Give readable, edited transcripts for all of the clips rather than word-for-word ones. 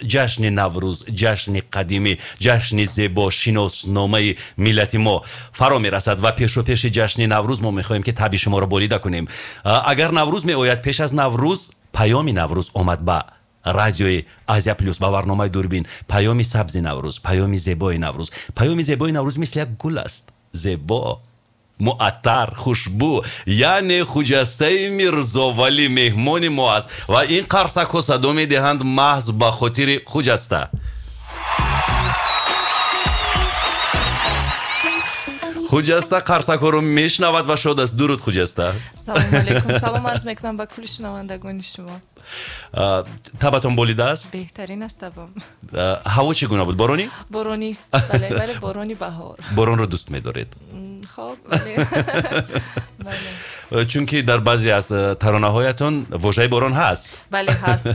Ҷашни Наврӯз, ҷашни қадимӣ, ҷашни зебо, шиносномаи миллати мо фаро мерасад ва пешопеши ҷашни Наврӯз мо мехоҳем, ки табъи шуморо болида кунем. Агар Наврӯз меояд, пеш аз Наврӯз паёми Наврӯз омад ба радиои Азия Плюс, ба барномаи Дурбин. Паёми сабзи Наврӯз, паёми зебои Наврӯз. Паёми зебои Наврӯз мисли як гул аст. Зебо, муаттар, хушбӯ, яъне Хуҷастаи Мирзовалӣ меҳмони мо аст ва ин қарсакҳо садо медиҳанд маҳз ба хотири Хуҷаста. Хуҷаста қарсакҳоро мешунавад ва шод аст. Дуруд, Хуҷаста. Салому алейкум. Салом арз мекунам ба кулли шунавандагони шумо. Табатон болидааст? Беҳтарин аст табам. Ҳаво чӣ гуна буд? Боронӣ? Боронист, бале, бале, борони баҳор. Боронро дӯст медоред? Хоб, бале. Бале. Чунки дар баъзе аз таронаҳоятон вожаи борон ҳаст. Бале, ҳаст.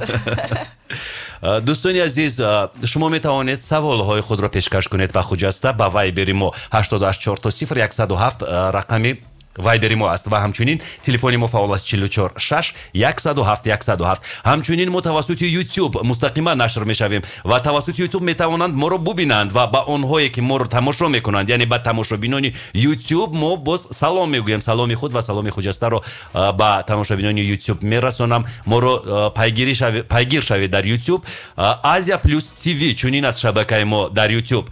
Дӯстони азиз, шумо метавонед саволҳои худро пешкаш кунед ба Хуҷаста ба вайбери мо 884 0 107 рақами вайбери мо аст ва ҳамчунин телефони мо фаъол аст: 44 6 107 107. Ҳамчунин мо тавассути YouTube мустақиман нашр мешавем ва тавассути YouTube метавонанд моро бубинанд ва ба онҳое, ки моро тамошо мекунанд, яъне ба тамошобинони YouTube мо боз салом мегӯем. Саломи худ ва саломи Хуҷастаро ба тамошобинони YouTube мерасонам. Моро пайгир шавед дар YouTube, Азия Плюс ТВ, чунин аст шабакаи мо дар YouTube.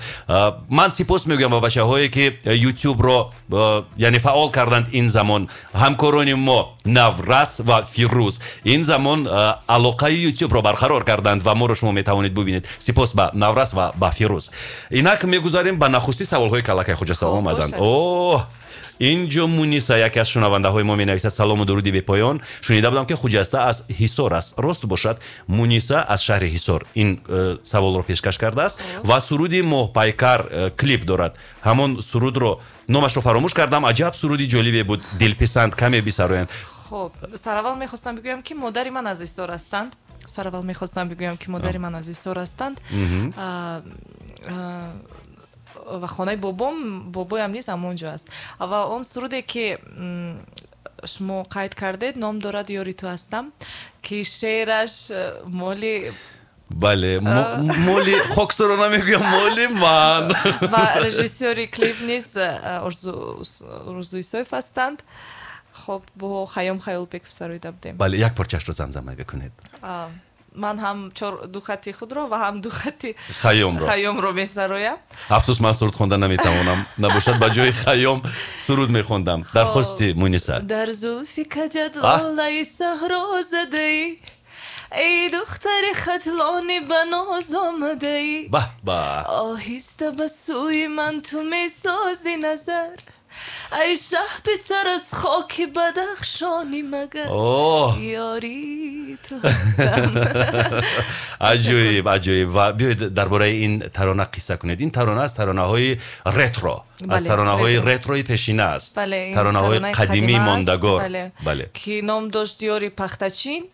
Ман сипос мегӯям ба бачаҳое, ки YouTubeро яъне фаъол карданд. Ин замон ҳамкорони мо Наврас ва Фирӯз ин замон алоқаи Ютубро барқарор карданд ва моро шумо метавонед бубинед. Сипос ба Наврас ва ба Фирӯз. Инак мегузарем ба нахустин саволҳои калакай Хуҷаста омаданд. О, инҷо Муниса, яке аз шунавандаҳои мо, менависад: «Салому дуруди бепоён. Шунида будам, ки Хуҷаста аз Ҳисор аст, рост бошад?» Муниса аз шаҳри Ҳисор ин саволро пешкаш кардааст ва суруди «Моҳпайкар» клип дорад. Ҳамон сурудро номашро фаромӯш кардам. Аҷаб суруди ҷолибе буд, дилписанд, каме бисароянд. Хуб, сараввал мехостам бигӯям, ки модари ман аз Ҳисор ҳастанд. Сараввал мехостам бигӯям, ки модари ман аз Ҳисор ҳастанд ва хонаи бобом, бобоям низ ҳамон ҷо аст. Ва он суруде, ки шумо қайд кардед, ном дорад «Ёри ту ҳастам», ки шеъраш моли Бале, моли хоксоро намегӯям, моли ман. Ва режиссёри клип низ Орзу Исоев ҳастанд. Хоб, бо Хайём Хаёлбеков сароида будем. Бале, як порчаашро замзама бикунед. Ман ҳам ду хати худро ва ҳам ду хати Хайёмро. Хайёмро месароям. Афсӯс, ман суруд хонда наметавонам, набошад ба ҷои Хайём суруд мехондам. Дархости Муниса. Дар зулфи каҷат лолаи саҳро задаӣ, эй духтари Хатлони, ба ноз омадаӣ. Баҳ ба! Оҳиста ба сӯи ман ту месозӣ назар, ай шаҳписар аз хоки Бадахшони, магар ёри ту ҳастам. Аҷоиб, аҷоиб! Ва биёед, дар бораи ин тарона қисса кунед. Ин тарона аз таронаҳои ретро, аз таронаҳои ретрои пешина аст, таронаҳои қадимии мондагор. Бале, ки ном дошт «Ёри пахтачин».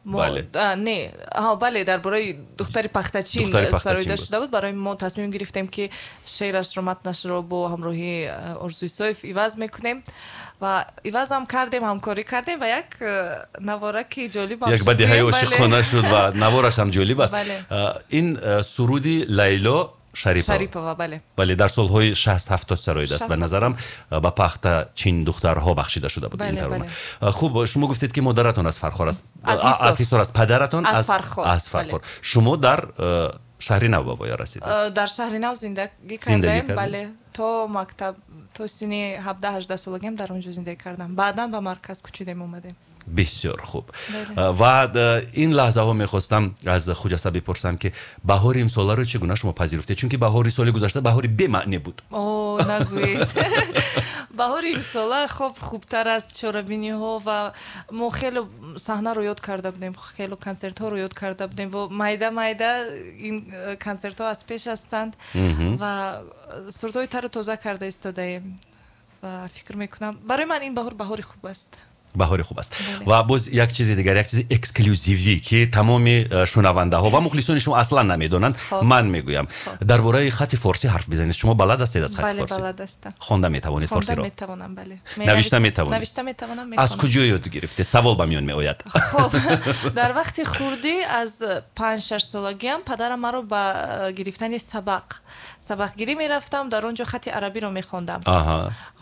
Не, бале, дар бораи духтари пахтачин сароида шуда буд. Барои мо тасмим гирифтем, ки шеърашро, матнашро бо ҳамроҳии Орзу Исоев иваз мекунем ва ивазам кардем, ҳамкорӣ кардем ва як навораки ҷолиб. Як бадиҳаи ошиқона шуд ва навораш ҳам ҷолиб аст. Ин суруди Лайло Шарипова, бале. Бале, дар солҳои 60-70 сароидааст. Ба назарам, ба пахтачин духтарҳо бахшида шуда буд ин тарона. Хуб, шумо гуфтед, ки модаратон аз Фархор аст, аз Ҳисор аст, падаратон аз Фархор. Шумо дар шаҳри Нав ба воя расидед? Дар шаҳри Нав зиндагӣ кардем, бале, то мактаб, то синни 17-18 солагиам дар он ҷо зиндагӣ кардам. Баъдан ба марказ кӯчидем, омадем. Бисёр хуб. Ва ин лаҳзаҳо мехостам аз Хуҷаста бипурсам, ки баҳори имсоларо чӣ гуна шумо пазируфтед, чунки баҳори соли гузашта баҳори бемаъне буд. О, нагӯед. Баҳори имсола хоб хубтар аст. Чорабиниҳо ва мо хеле саҳнаро ёд карда будем, хеле консертҳоро ёд карда будем ва майда майда ин консертҳо аз пеш ҳастанд ва сурудҳои тару тоза карда истодаем ва фикр мекунам, барои ман ин баҳор баҳори хуб аст. Баҳори хуб аст. Ва боз як чизи дигар, як чизи эксклюзивӣ, ки тамоми шунавандаҳо ва мухлисони шумо аслан намедонанд, ман мегӯям. Дар бораи хати форсӣ ҳарф бизанед. Шумо балад ҳастед аз хати форсӣ? Бале, балад ҳастам. Хонда метавонед форсиро? Хонда метавонам, бале. Навишта метавонед? Навишта метавонам, мехонам. Аз куҷо ёд гирифтед? Савол ба миён меояд. Хуб, дар вақти хурдӣ аз 5-6 солагиам падарам маро ба гирифтани сабақгирӣ мерафтам, дар он ҷо хати арабиро мехондам.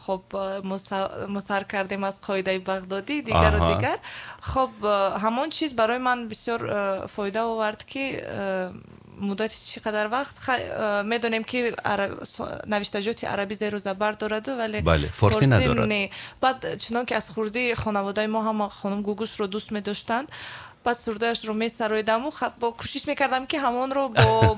Хуб, мусар кардем аз қоидаи Бағдодӣ, дигару дигар. Хуб, ҳамон чиз барои ман бисёр фоида овард, ки муддати чӣ қадар вақт медонем, ки навиштаҷоти арабӣ зеру забар дораду, вале форсӣ надорад. Не. Баъд чунон ки аз хурдӣ хонаводаи мо ҳама хонум Гугушро дӯст медоштанд, баъд сурудашро месароидаму кӯшиш мекардам, ки ҳамонро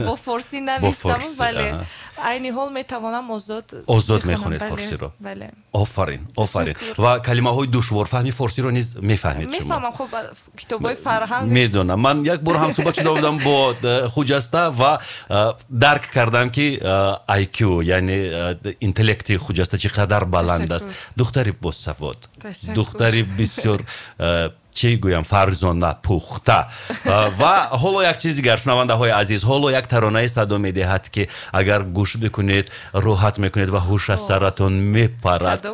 бо форсӣ нависам, вале айни ҳол метавонам озод озод мехонед форсиро. Бале. Офарин, офарин. Ва калимаҳои душворфаҳми форсиро низ мефаҳмед шумо? Мефаҳмам, хуб, китобҳои фарҳанг медонам. Ман як бор ҳам суҳбат шуда будам бо Хуҷаста ва дарк кардам, ки IQ, яъне интеллекти Хуҷаста чӣ қадар баланд аст. Духтари босавод, духтари бисёр, чӣ гӯям, фарзона, пухта. Ва ҳоло як чиз дигар, шунавандаҳои азиз, ҳоло як таронае садо медиҳад, ки агар гӯш бикунед, роҳат мекунед ва ҳуш аз саратон мепарад.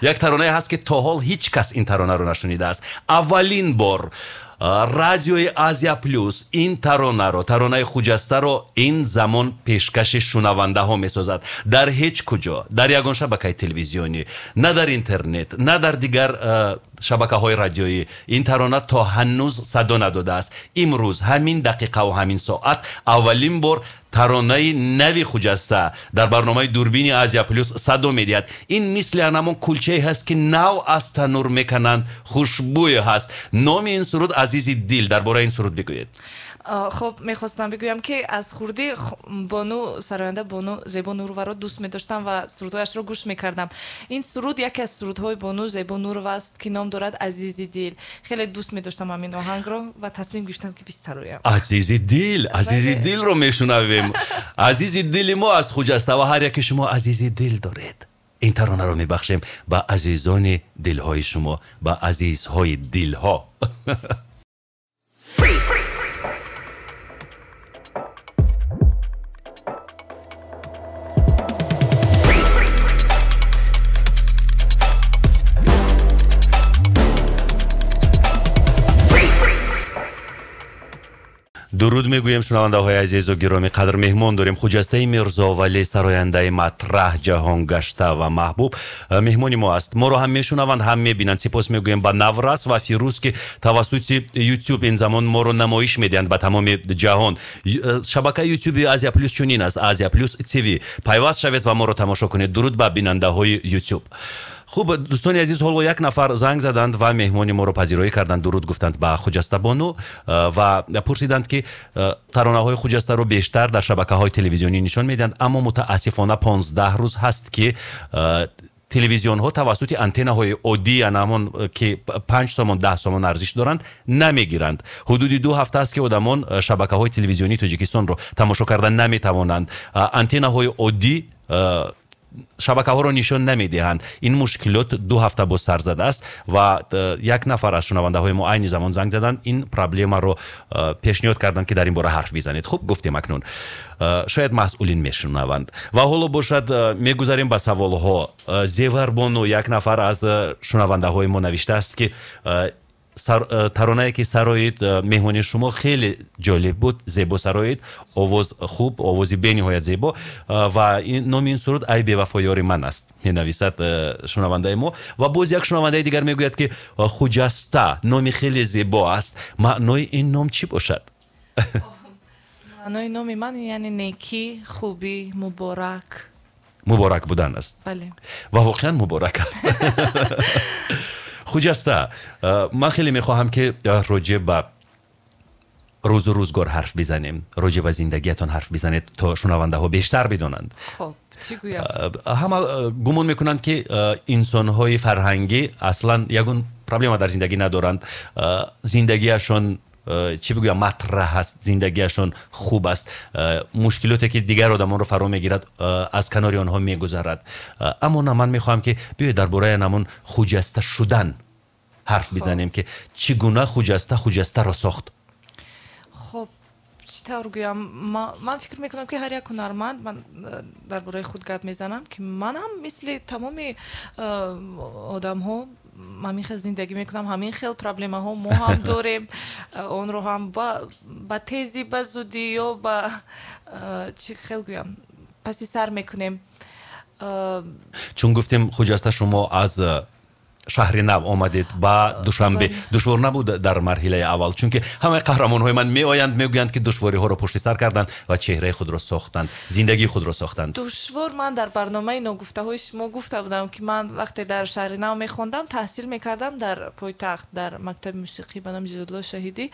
Як таронае ҳаст, ки то ҳол ҳеҷ кас ин таронаро нашунидааст. Аввалин бор радиои Азия Плюс ин таронаро, таронаи Хуҷастаро ин замон пешкаши шунавандаҳо месозад. Дар ҳеҷ куҷо, дар ягон шабакаи телевизионӣ, на дар интернет, на дар дигар шабакаҳои радиоӣ ин тарона то ҳанӯз садо надодааст. Имрӯз ҳамин дақиқаву ҳамин соат аввалин бор таронаи нави Хуҷаста дар барномаи Дурбини Азия Плюс садо медиҳад. Ин мисли ҳамон кулчае ҳаст, ки нав аз танур мекананд, хушбӯе ҳаст. Номи ин суруд Азизи дил. Дар бораи ин суруд бигӯед. Хуб, мехостам бигӯям, ки аз хурдӣ бону сароянда бону Зебо Нурованро дӯст медоштам ва сурудҳояшро гӯш мекардам. Ин суруд яке аз сурудҳои бону Зебо Нурова аст, ки ном дорад Азизи дил. Хеле дӯст медоштам ҳамин оҳангро ва тасмим гирифтам, ки бисароям. Азизи дил, Азизи дилро мешунавем. Азизи дили мо аз Хуҷаста ва ҳар яке шумо азизи дил доред. Ин таронаро мебахшем ба азизони дилҳои шумо, ба азизҳои дилҳо. Дуруд мегӯем, шунавандаҳои азизу гиромӣ. Қадр меҳмон дорем Хуҷастаи Мирзовалӣ, сарояндаи матраҳ, ҷаҳонгашта ва маҳбуб меҳмони мо аст. Моро ҳам мешунаванд, ҳам мебинанд. Сипос мегӯем ба Наврас ва Фирӯз, ки тавассути YouTube ин замон моро намоиш медиҳанд ба тамоми ҷаҳон. Шабакаи YouTube Азия Плюс чунин аст: Азия Плюс ТВ. Пайваст шавед ва моро тамошо кунед. Дуруд ба бинандаҳои YouTube. Хуб, дӯстони азиз, ҳоло як нафар занг заданд ва меҳмони моро пазироӣ карданд, дуруд гуфтанд ба Хуҷаста бону ва пурсиданд, ки таронаҳои Хуҷастаро бештар дар шабакаҳои телевизионӣ нишон медиҳанд, аммо мутаассифона 15 рӯз ҳаст, ки телевизионҳо тавассути антеннаҳои оддӣ, яъне ҳамон ки 5 сомон, 10 сомон арзиш доранд, намегиранд. Ҳудуди 2 ҳафта аст, ки одамон шабакаҳои телевизионии Тоҷикистонро тамошо карда наметавонанд. Антеннаҳои оддӣ шабакаҳоро нишон намедиҳанд. Ин мушкилот 2 ҳафта боз сар задааст ва як нафар аз шунавандаҳои мо айни замон занг заданд, ин проблемаро пешниҳод карданд, ки дар ин бора ҳарф бизанед. Хуб, гуфтем, акнун шояд масъулин мешунаванд. Ва ҳоло бошад, мегузарем ба саволҳо. Зеварбону, як нафар аз шунавандаҳои мо навиштааст, ки таронае ки сароид меҳмони шумо хеле ҷолиб буд, зебо сароид, овоз хуб, овози бениҳоят зебо, ва номи ин суруд Ай бевафо ёри ман аст, менависад шунавандаи мо. Ва боз як шунавандаи дигар мегӯяд, ки Хуҷаста номи хеле зебо аст, маънои ин ном чӣ бошад? Маънои номи ман яъне некӣ, хубӣ, муборак. Муборак будан аст. Бале. Ва воқеан муборак аст. Хуҷаста, ман хеле мехоҳам, ки роҷеъ ба рӯзу рӯзгор ҳарф бизанем, роҷеъ ба зиндагиятон ҳарф бизанед, то шунавандаҳо бештар бидонанд. Хуб, чӣ гӯям? Ҳама гумон мекунанд, ки инсонҳои фарҳангӣ аслан ягон проблема дар зиндагӣ надоранд, зиндагиашон, чӣ бигӯям, матраҳ аст, зиндагиашон хуб аст, мушкилоте ки дигар одамонро фаро мегирад, аз канори онҳо мегузарад. Аммо на, ман мехоҳам, ки биёед дар бораи ҳамон хуҷаста шудан ҳарф бизанем, ки чӣ гуна Хуҷаста Хуҷастаро сохт. Хоб, чӣ тавр гӯям, ман фикр мекунам, ки ҳар як ҳунарманд, ман дар бораи худ гап мезанам, ки манам мисли тамоми одамҳо ҳамин хел зиндагӣ мекунам, ҳамин хел проблемаҳо мо ҳам дорем, онро ҳам ба тезӣ, ба зудӣ ё ба чӣ хел гӯям, паси сар мекунем. Чун гуфтем, Хуҷаста, шумо аз шаҳри нав омадед ба Душанбе, душвор набуд дар марҳилаи аввал? Чунки ҳамаи қаҳрамонҳои ман меоянд, мегӯянд, ки душвориҳоро пушти сар карданд ва чеҳраи худро сохтанд, зиндагии худро сохтанд. Душвор, ман дар барномаи ногуфтаҳои шумо гуфта будам, ки ман вақте дар шаҳри нав мехондам, таҳсил мекардам дар пойтахт, дар мактаби мусиқӣ ба номи Зиёдулло Шаҳидӣ,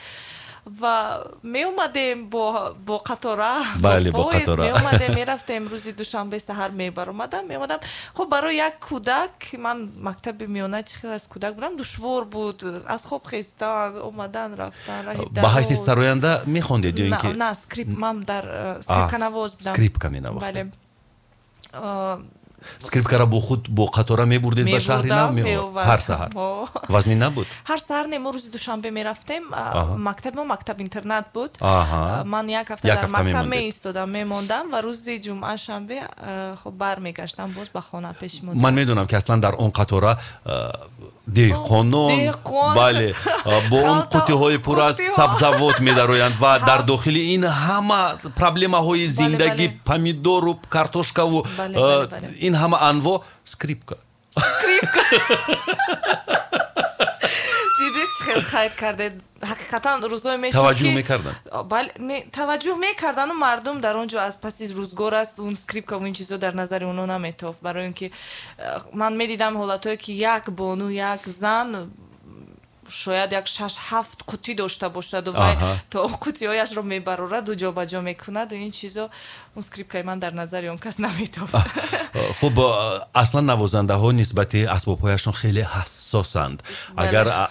ва меомадем бо қатора, бале, бо қатора. Меомадем, мерафтем, рӯзи душанбе саҳар мебаромадам, меомадам. Хуб, барои як кӯдак, ман мактаби миёна чӣ хел аз кӯдак будам, душвор буд аз хоб хестан, омадан, рафтан, раҳи. Ба ҳайси сароянда мехондед ё ин ки? На, ман дар скрипканавоз будам. Скрипка менавохтед. Скрипкаро бо худ бо қатора мебурдед ба шаҳри нав, ҳар саҳар? Вазнин набуд? Ҳар саҳар не, мо рӯзи душанбе мерафтем. Мактаби мо мактаб интернат буд. Ман як ҳафта дар мактаб меистодам, мемондам ва рӯзи ҷумъа, шанбе хоб бармегаштам боз ба хона пеши модар. Ман медонам, ки аслан дар он қатора деҳқонон, бале, бо он қуттиҳои пур аз сабзавот медароянд ва дар дохили ин ҳама проблемаҳои зиндагӣ, помидору картошкаву ин ҳама анво, скрипка. Скрипка, дидед, чӣ хел қайд кардед. Ҳақиқатан, рӯзое мешуд. Таваҷҷӯҳ мекарданд? Бале, таваҷҷӯҳ мекардану мардум дар он ҷо аз паси рӯзгор аст, он скрипкаву ин чизо дар назари онҳо наметофт, барои ин ки ман медидам ҳолатҳое, ки як бону, як зан шояд як шаш ҳафт қуттӣ дошта бошаду вай то қуттиҳояшро мебарораду ҷобаҷо мекунаду ин чизо, он скрипкаи ман дар назари он кас наметофт. Хуб, аслан навозандаҳо нисбати асбобҳояшон хеле ҳассосанд. Агар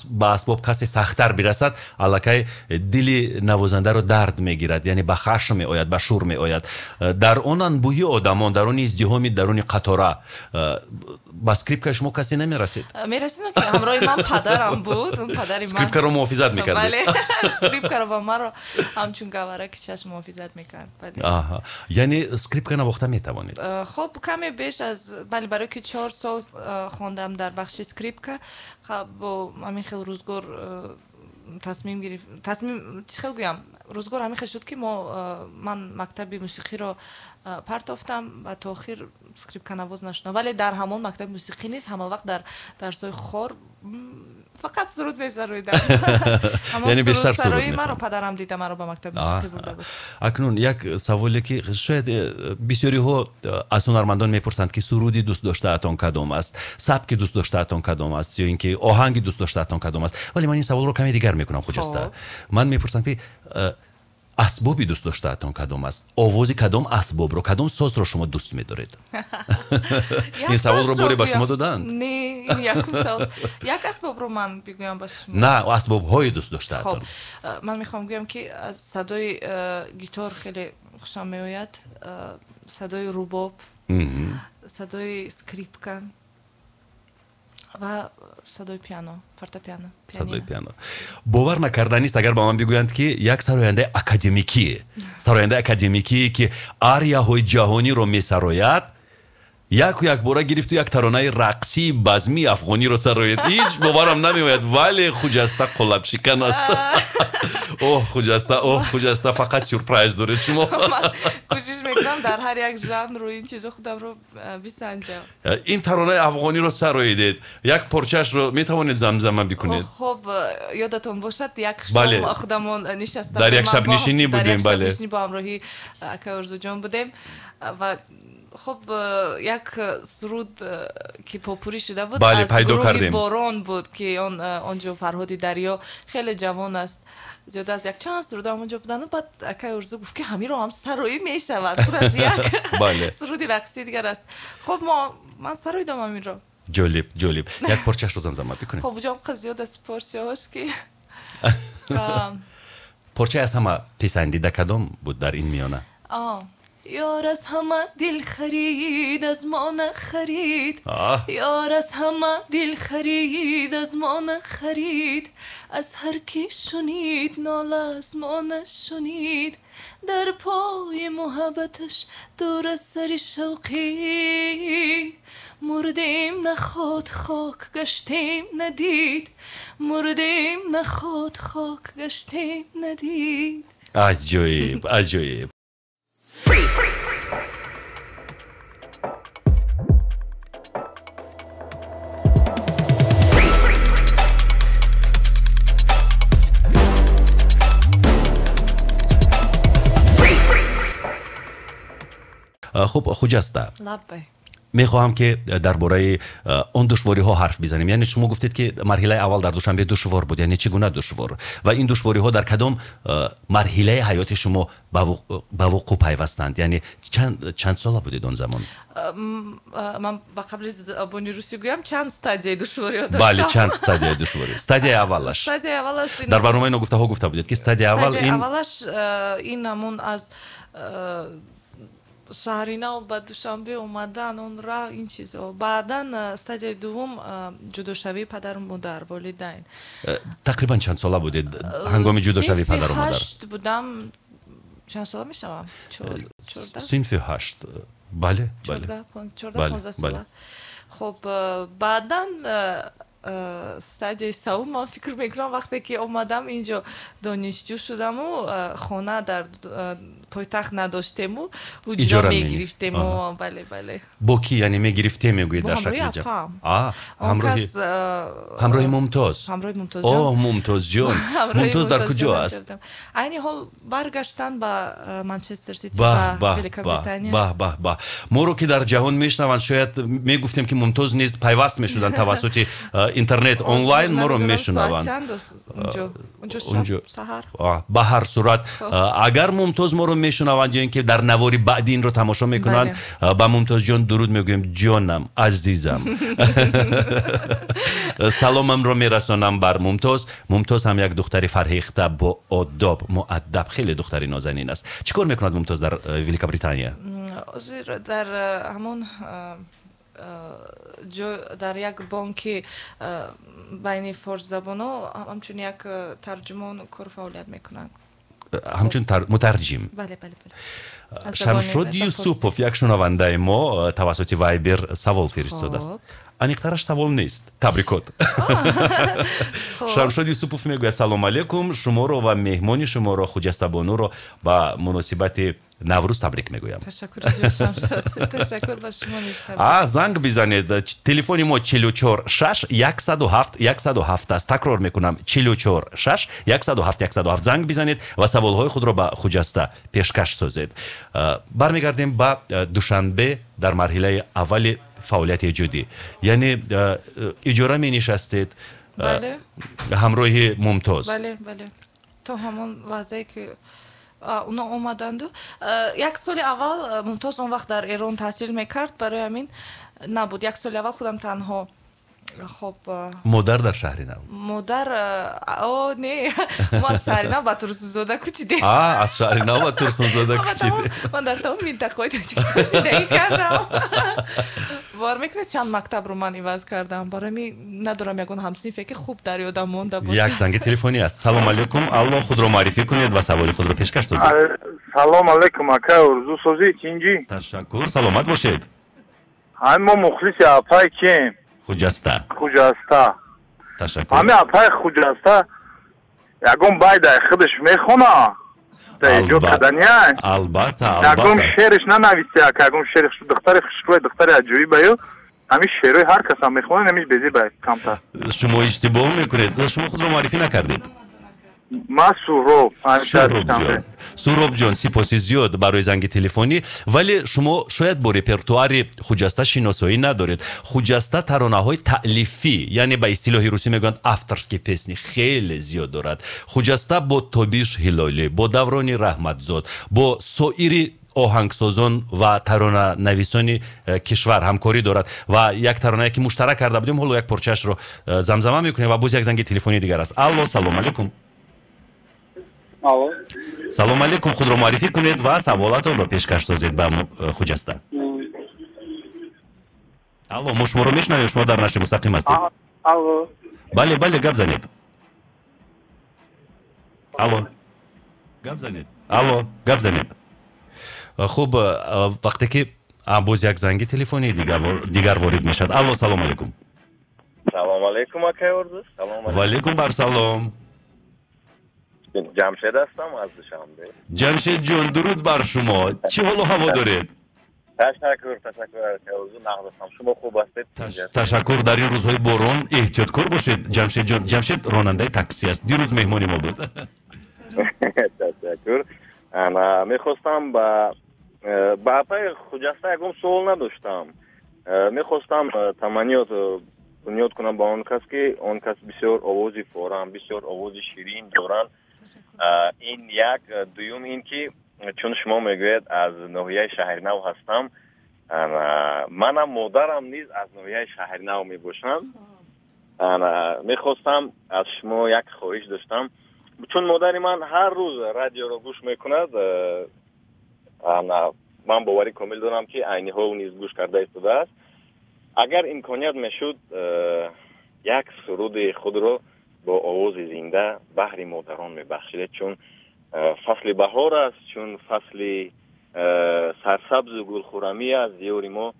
ба асбоб касе сахттар бирасад, аллакай дили навозандаро дард мегирад, яъне ба хашм меояд, ба шӯр меояд. Дар он анбӯҳи одамон, дар он издиҳоми даруни қатора ба скрипкаи шумо касе намерасид? Мерасид, ки ҳамроҳи ман падарам буд, он падари ман скрипкаро муҳофизат мекард. Бале, скрипкаро ба маро ҳамчун гавараки чашм муҳофизат мекард. Яъне скрипка навохта метавонед? Хоб, каме беш аз бале, барои ки 4 сол хондам дар бахши скрипка. Бо ҳамин хел рӯзгор тасмим гириф, тасмим, чӣ хел гӯям, рӯзгор ҳамин хел шуд, ки мо ман мактаби мусиқиро партофтам ва то охир скрипканавоз нашудам, вале дар ҳамон мактаби мусиқӣ низ ҳама вақт дар дарсҳои хор фақат суруд месароидам. Яъне бештар суруд маро падарам дида, маро ба мактаби мусиқӣ бурда буд. Акнун як саволе, ки шояд бисёриҳо аз ҳунармандон мепурсанд, ки суруди дӯстдоштаатон кадом аст, сабки дӯстдоштаатон кадом аст ё ин ки оҳанги дӯстдоштаатон кадом аст. Вале ман ин саволро каме дигар мекунам, Хуҷаста. Ман мепурсам, ки асбоби дӯстдоштаатон кадом аст, овози кадом асбобро, кадом созро шумо дӯст медоред? Ин саволро боре ба шумо додаанд? Не, ин якум савол. Як асбобро ман бигӯям ба шумо? На, асбобҳои дӯстдоштаатон. Хоб, ман мехоҳам гӯям, ки садои гитор хеле хушам меояд, садои рубоб, садои скрипка ва садои пиано, фортепиано. Садои пиано. Бовар накарданист, агар ба ман бигӯянд, ки як сарояндаи академикӣ, сарояндаи академикие, ки арияҳои ҷаҳониро месарояд, яку якбора гирифту як таронаи рақсии базмии афғониро сарояд. Ҳеҷ боварам намеояд, вале Хуҷаста қолабшикан аст. Оҳ, Хуҷаста, оҳ, Хуҷаста, фақат сюрприз доред шумо. Кӯшиш мекунам дар ҳар як жанру ин чизо худамро бисанҷам. Ин таронаи афғониро сароидед, як порчаашро метавонед замзама бикунед? Хоб, ёдатон бошад, як шом худамон нишаста Дар як шабнишинӣ будем, бале. Бо ҳамроҳи акаи Орзуҷон будем ва хуб, як суруд, ки попурӣ шуда буд, бале, пайдо кардем. Борон буд, ки он онҷо Фарҳоди Дарё хеле ҷавон аст, зиёда аз якчанд суруд ҳамонҷо будану баъд акаи Орзу гуфт, ки ҳаминро ҳам сароӣ мешавад, худаш як суруди рақсии дигар аст. Хуб, мо ман сароидам ҳаминро. Ҷолиб, ҷолиб, як порчаашро замзама бикунем. Хоб, ҷон, қа зиёд аст порчаҳош, ки Порчаи аз ҳама писандида кадом буд дар ин миёна? Ёр аз ҳама дил харид, аз мо нахарид. Ёр аз ҳама дил харид, аз мо нахарид. Аз ҳар ки шунид нола аз мо нашунид. Дар пои муҳаббаташ дур аз сари шавқӣ. Мурдем наход хок гаштем надид. Мурдем наход хок гаштем надид. Аҷоиб, аҷоиб. Хуб, Хуҷаста, мехоҳам ки дар бораи он душвориҳо ҳарф бизанем. Яъне шумо гуфтед ки марҳилаи аввал дар Душанбе душвор буд, яъне чӣ гуна душвор? Ва ин душвориҳо дар кадом марҳилаи ҳаёти шумо ба вуқӯъ пайвастанд? Яъне чанд сола будед он замон? Ман ба қабли забони русӣ гӯям, чанд стадияи душвориҳо доштам. Бале, чанд стадияи душворӣ. Стадияи аввалаш. Стадияи аввалаш дар барномаи ногуфтаҳо гуфта будед ки стадияи аввал ин аввалаш ин ҳамон аз шаҳри нав ба Душанбе омадан, он роҳ, ин чизҳо. Баъдан стадияи дуввум ҷудошавии падару модар, волидайн. Тақрибан чанд сола будед ҳангоми ҷудошавии падару модар? Синфи ҳашт будам. Чанд сола мешавам? Чордаҳ? Синфи ҳашт. Бале, бале. Чордаҳ, понздаҳ сола. Хоб, баъдан стадияи севум ман фикр мекунам вақте ки омадам инҷо донишҷӯ шудаму хона дар пойтахт надоштему ҳуҷра мегирифтему. Бале, бале. Бо ки яъне мегирифтем мегӯед дар шакли ҷамъ? Ҳамроҳи Мумтоз. Ҳамроҳи Мумтоз. Оҳ, Мумтозҷон. Мумтоз дар куҷо аст? Айни ҳол баргаштан ба Манчестер Сити, ба Великобритания. Баҳ, баҳ, баҳ. Моро ки дар ҷаҳон мешунаванд, шояд мегуфтем ки Мумтоз низ пайваст мешуданд тавассути интернет, онлайн моро мешунаванд. Ба ҳар сурат, агар Мумтоз моро мешунаванд ё ин ки дар навори баъди инро тамошо мекунанд, ба Мумтозҷон дуруд мегӯем. Ҷонам, азизам, саломамро мерасонам бар Мумтоз. Мумтоз ҳам як духтари фарҳехта, бо одоб, муаддаб, хеле духтари нозанин аст. Чӣ кор мекунад Мумтоз дар Великобритания? Ҳозир дар ҳамон дар як бонки байни форсзабонҳо ҳамчун як тарҷумон кор фаъолият мекунанд. Ҳамчун мутарҷим. Бале, бале, бале. Шамшод Юсупов, як шунавандаи мо, тавассути Вайбер савол фиристодааст. Аниқтараш савол нест, табрикот. Шамшод Юсупов мегӯяд: салом алейкум, шуморо ва меҳмони шуморо Хуҷастабонуро ба муносибати Наврӯз табрик мегӯям. Ташаккур зиёд, Шамшод. Ташаккур ба шумо низ табрик. Занг бизанед. Телефони мо 44 6 107 107 аст. Такрор мекунам: 44 6 107 107. Занг бизанед ва саволҳои худро ба Хуҷаста пешкаш созед. Бармегардем ба Душанбе дар марҳилаи аввали фаъолияти эҷодӣ. Яъне иҷора менишастед ҳамроҳи Мумтоз. Бале, бале. То ҳамон лаҳзае ки оно омаданду як соли аввал Мумтоз он вақт дар Эрон таҳсил мекард, барои ҳамин набуд. Як соли аввал худам танҳо. Хоб, модар дар шаҳри нав? Модар о не, мо аз шаҳри нав ба Турсунзода кӯчидем. Аз шаҳри нав ба Турсунзода кӯчидем. Ман дар тамоми минтақаҳои Тоҷикистон зиндагӣ кардам. Бовар мекунед, чанд мактабро ман иваз кардам. Барои ҳамин надорам ягон ҳамсинфе ки хуб дар ёдам монда бошад. Як занги телефонӣ аст. Салом алейкум, алло, худро муаррифӣ кунед ва саволи худро пешкаш созед. Салом алейкум, ака Орзу, созӣ чинҷӣ? Ташаккур, саломат бошед. Ҳамин мо мухлиси апай кем? Хуҷаста. Хуҷаста. Ташаккур. Ҳамин апай Хуҷаста ягон байдай худаш мехона? Эҷод кардания? Албатта, албатта. Ягон шеърش нанависте, ака, ягон шеъри духтари хушрӯй, духтари аҷоибаю, ҳамин шеърҳои ҳар касам мехонад, ҳамин безебай камтар. Шумо иштибоҳ мекунед. Шумо худро муаррифӣ накардед. Ман Суҳроб. Суҳробҷон. Суҳробҷон, сипоси зиёд барои занги телефонӣ, вале шумо шояд бо репертуари Хуҷаста шиносоӣ надоред. Хуҷаста таронаҳои таълифӣ, яъне ба истилоҳи русӣ мегӯянд авторские песни, хеле зиёд дорад. Хуҷаста бо Тобиш Ҳилолӣ, бо Даврони Раҳматзод, бо соири оҳангсозон ва таронанависони кишвар ҳамкорӣ дорад ва як таронае ки муштарак карда будем, ҳоло як порчаашро замзама мекунем ва боз як занги телефонии дигар аст. Алло, салом алейкум. Алло. Салом алейкум, худро муаррифӣ кунед ва саволатонро пешкаш созед ба Хуҷаста. Алло, мо шуморо мешунавем, шумо дар нашри мустақим ҳастед. Алло. Бале, бале, гап занед. Алло. Гап занед. Алло, гап занед. Хуб, вақте ки боз як занги телефонии дигар ворид мешавад. Алло, салом алейкум. Салом алейкум, акай Орзу. Ва алейкум бар салом. Ҷамшед ҳастам аз Душанбе. Ҷамшед ҷон, дуруд бар шумо. Чӣ ҳолу ҳаво доред? Ташаккур, ташаккур, акай Орзу, нағз ҳастам. Шумо хуб ҳастед? Ташаккур. Дар ин рӯзҳои борон эҳтиёткор бошед, Ҷамшед ҷон. Ҷамшед ронандаи такси аст. Дирӯз меҳмони мо буд. Ташаккур. Мехостам ба апаи Хуҷаста ягон суол надоштам. Мехостам таманниёт бунёд кунам ба он кас, ки он кас бисёр овози форам, бисёр овози ширин доранд. Ин як. Дуюм ин ки чун шумо мегӯед аз ноҳияи Шаҳринав ҳастам, манам модарам низ аз ноҳияи Шаҳринав мебошам. Мехостам аз шумо як хоҳиш доштам, чун модари ман ҳар рӯз радиоро гӯш мекунад, ман боварӣ комил дорам, ки айни ҳол низ гӯш карда истодааст. Агар имконият мешуд, як суруди худро бо овози зинда баҳри модарон мебахшидед, чун фасли баҳор аст, чун фасли сарсабзу гулхурамӣ аст, диёри мо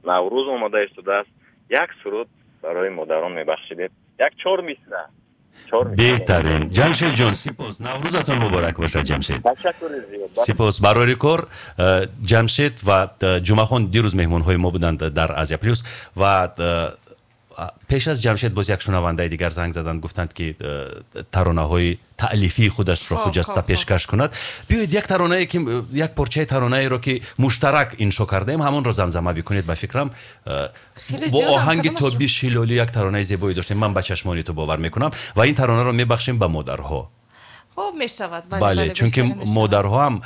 Наврӯз омада истодааст. Як суруд барои модарон мебахшидед, як 4 мисра. Беҳтарин. Ҷамшед ҷон, сипос. Наврӯзатон муборак бошад, Ҷамшед. Ташаккури зиёд. Сипос. Барори кор. Ҷамшед ва Ҷумъахон дирӯз меҳмонҳои мо буданд дар Азия Плюс ва пеш аз Ҷамшед боз як шунавандаи дигар занг заданд, гуфтанд, ки таронаҳои таълифии худашро Хуҷаста пешкаш кунад. Биёед як таронае, ки як порчаи таронаеро, ки муштарак иншо кардаем, ҳамонро замзама бикунед. Ба фикрам, бо оҳанги Тобиш Ҳилолӣ як таронаи зебое доштем. Ман ба чашмони ту бовар мекунам ва ин таронаро мебахшем ба модарҳо. Хуб мешавад. Бале, чунки модарҳо ҳам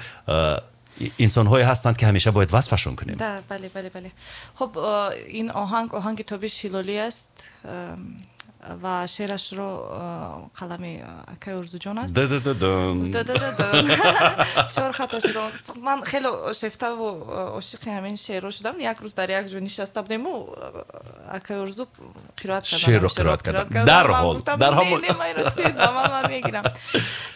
инсонҳое ҳастанд, ки ҳамеша бояд васфашон кунем. Да, бале, бале, бале. Хуб, ин оҳанг оҳанги Тобиш Ҳилолӣ аст ва шеърашро қалами акай Орзуҷон аст. 4 хаташро ман хеле шефтаву ошиқи ҳамин шеърро шудам. Як рӯз дар як ҷо нишаста будему, акай Орзу қироат кардам. Шеърро қироат кардам. Дарҳол, дарҳол. Не, ман ман мегирам.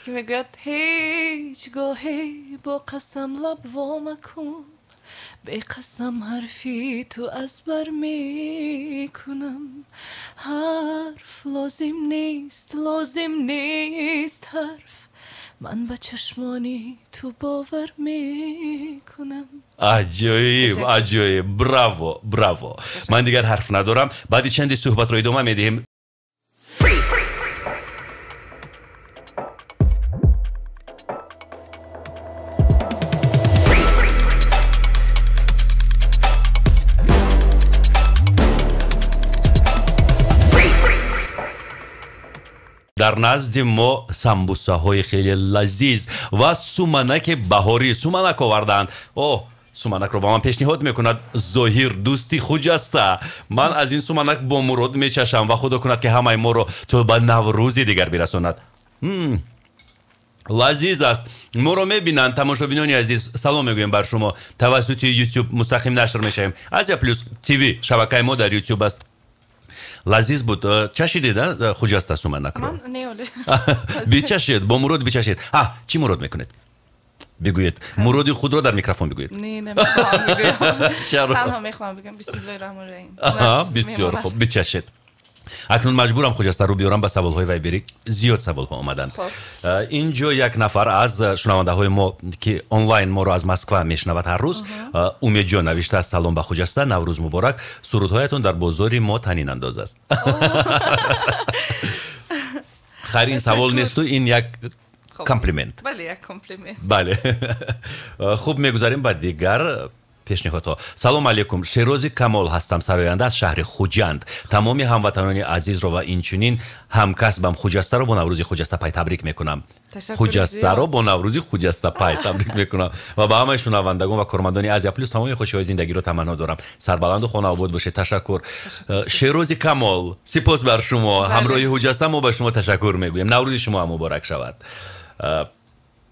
Ки мегӯяд: ҳеҷ гоҳе бо қасам лаб во макун, беқасам ҳарфи ту аз бар мекунам. Ҳарф лозим нест, лозим нест ҳарф, ман ба чашмони ту бовар мекунам. Аҷоиб, аҷоиб. Браво, браво. Ман дигар ҳарф надорам. Баъди чанде суҳбатро идома медиҳем. Дар назди мо самбусаҳои хеле лазиз ва суманаки баҳорӣ суманак овардаанд. Оҳ, суманакро ба ман пешниҳод мекунад Зоҳир, дӯсти Хуҷаста. Ман аз ин суманак бо мурод мечашам ва худо кунад, ки ҳамаи моро то ба Наврӯзи дигар бирасонад. Лазиз аст. Моро мебинанд тамошобинони азиз, салом мегӯем бар шумо. Тавассути YouTube мустақим нашр мешавем. Азия Плюс ТВ шабакаи мо дар YouTube аст. Лазиз буд. Чашидед, Хуҷаста, суманакро? Ман не, оле. Бичашед, бо мурод бичашед. Чӣ мурод мекунед? Бигӯед. Муроди худро дар микрофон бигӯед. Не, намехоҳам бигӯям. Чаро? Танҳо мехоҳам бигӯям бисмиллоҳи раҳмони раҳим. Бисёр хуб, бичашед. Акнун маҷбурам Хуҷастаро биёрам ба саволҳои вайберӣ. Зиёд саволҳо омаданд. Инҷо як нафар аз шунавандаҳои мо, ки онлайн моро аз Москва мешунавад ҳар рӯз, Умедҷон навиштааст: салом ба Хуҷаста, Наврӯз муборак, сурудҳоятон дар бозори мо танинандоз аст. Хайр, ин савол несту, ин як комплимент. Бале, як комплимент. Бале. Хуб, мегузарем ба дигар пешниҳодҳо. Салом алейкум, Шерози Камол ҳастам, сароянда аз шаҳри Хуҷанд. Тамоми ҳамватанони азизро ва инчунин ҳамкасбам Хуҷастаро бо Наврӯзи Хуҷастапай табрик мекунам. Хуҷастаро бо Наврӯзи Хуҷастапай табрик мекунам ва ба ҳамаи шунавандагон ва кормандони Азия Плюс тамоми хушиҳои зиндагиро таманно дорам. Сарбаланду хонаобод бошед. Ташаккур. Шерози Камол, сипос бар шумо. Ҳамроҳи Хуҷаста мо ба шумо ташаккур мегӯем. Наврӯзи шумо ҳам муборак шавад.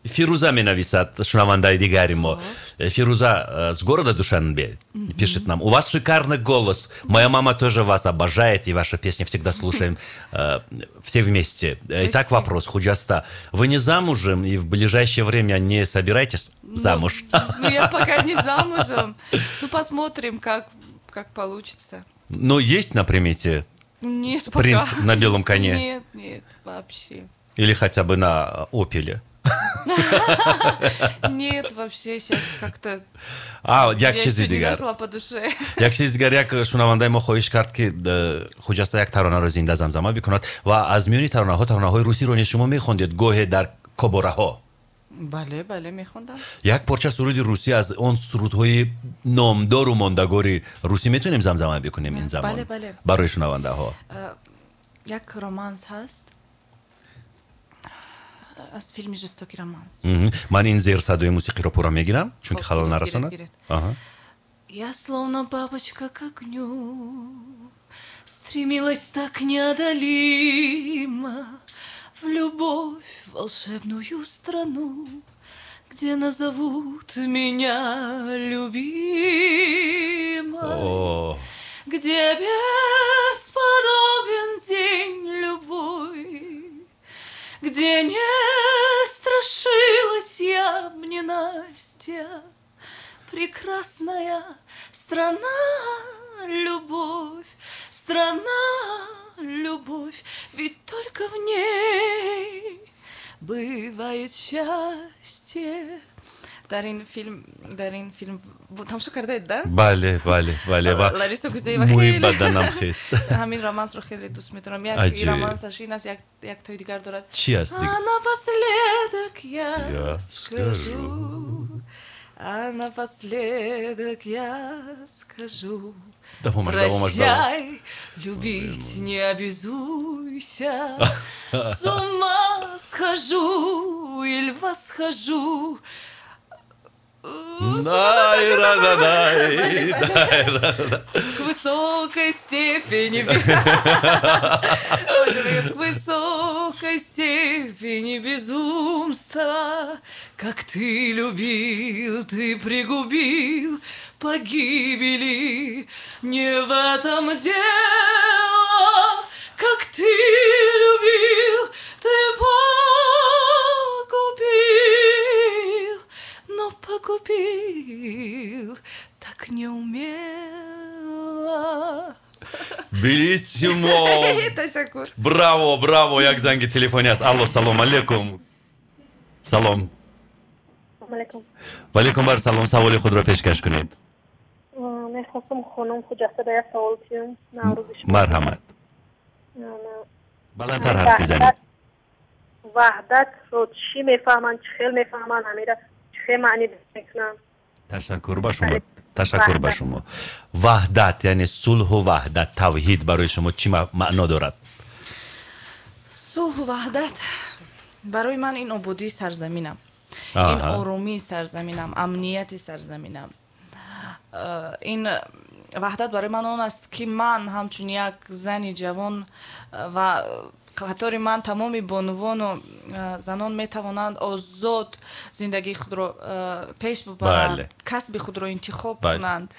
Фируза менависад, шунавандаи дигари мо. Фируза с города Душанбе пишет нам: у вас шикарный голос, моя мама тоже вас обожает, и ваши песни всегда слушаем все вместе. Итак, вопрос, Худжаста, вы не замужем и в ближайшее время не собираетесь замуж? Ну, я пока не замужем. Ну, посмотрим, как получится. Но есть на примете? Нет, пока. Принц на белом коне? Нет, нет, вообще. Или хотя бы на Опеле? Нет, вообще сейчас как-то як чизи дигар не нашла по душе. Як чизи дигар, як шунавандаи мо хоҳиш кард, ки Хуҷаста як таронаро зинда замзама бикунад ва аз миёни таронаҳо таронаҳои русиро низ шумо мехондед гоҳе дар кобораҳо. Бале, бале, мехондам. Як порча суруди русӣ аз он сурудҳои номдору мондагори русӣ метавонем замзама бикунем ин замон? Бале, бале. Барои шунавандаҳо. Як романс ҳаст аз филми «Жестокий романс». Ман ин зерсадои мусиқиро пурра мегирам, чунки халал нарасонад. Я словно бабочка к огню стремилась так неодолимо в любовь, в волшебную страну, где назовут меня любимой, где бесподобен день любой, где не страшилась я мне ненастья, прекрасная страна, любовь, страна, любовь, ведь только в ней бывает счастье. Дар ин филм тамошо кардаед, да? Бале, бале, бале. Лариса Гузеева мӯи баданам хест. Ҳамин романсро хеле дӯст медорам. Як романсаш ин аст, як тои дигар дорад. Чи аст дигар? А напоследок я скажу, а напоследок я скажу, прощай, любить не обязуйся, с ума схожу или восхожу. К высокой степени, к высокой степени безумства, как ты любил, ты пригубил погибели. Не в этом дело, как ты любил, ты погубил, но погубил так неумело. Белиссимо! Ташаккур. Браво, браво, як занги телефони аст. Алло, салом алейкум. Салом. Алейкум. Валейкум бар салом. Саволи худро пешкаш кунед. Мехостам хонум Хуҷаста ба як савол кунам. Марҳамат. Баландтар ҳарф бизанед. Ваҳдатро чӣ мефаҳманд, чӣ хел мефаҳманд, ҳамира чӣ маъни мекунанд? Ташаккур ба шумо. Ташаккур ба шумо. Ваҳдат, яъне сулҳу ваҳдат, тавҳид барои шумо чӣ маъно дорад? Сулҳу ваҳдат барои ман ин ободии сарзаминам, ин оромии сарзаминам, амнияти сарзаминам. Ин ваҳдат барои ман он аст, ки ман ҳамчун як зани ҷавон ва қатори ман тамоми бонувону занон метавонанд озод зиндагии худро пеш бубаранд, касби худро интихоб кунанд.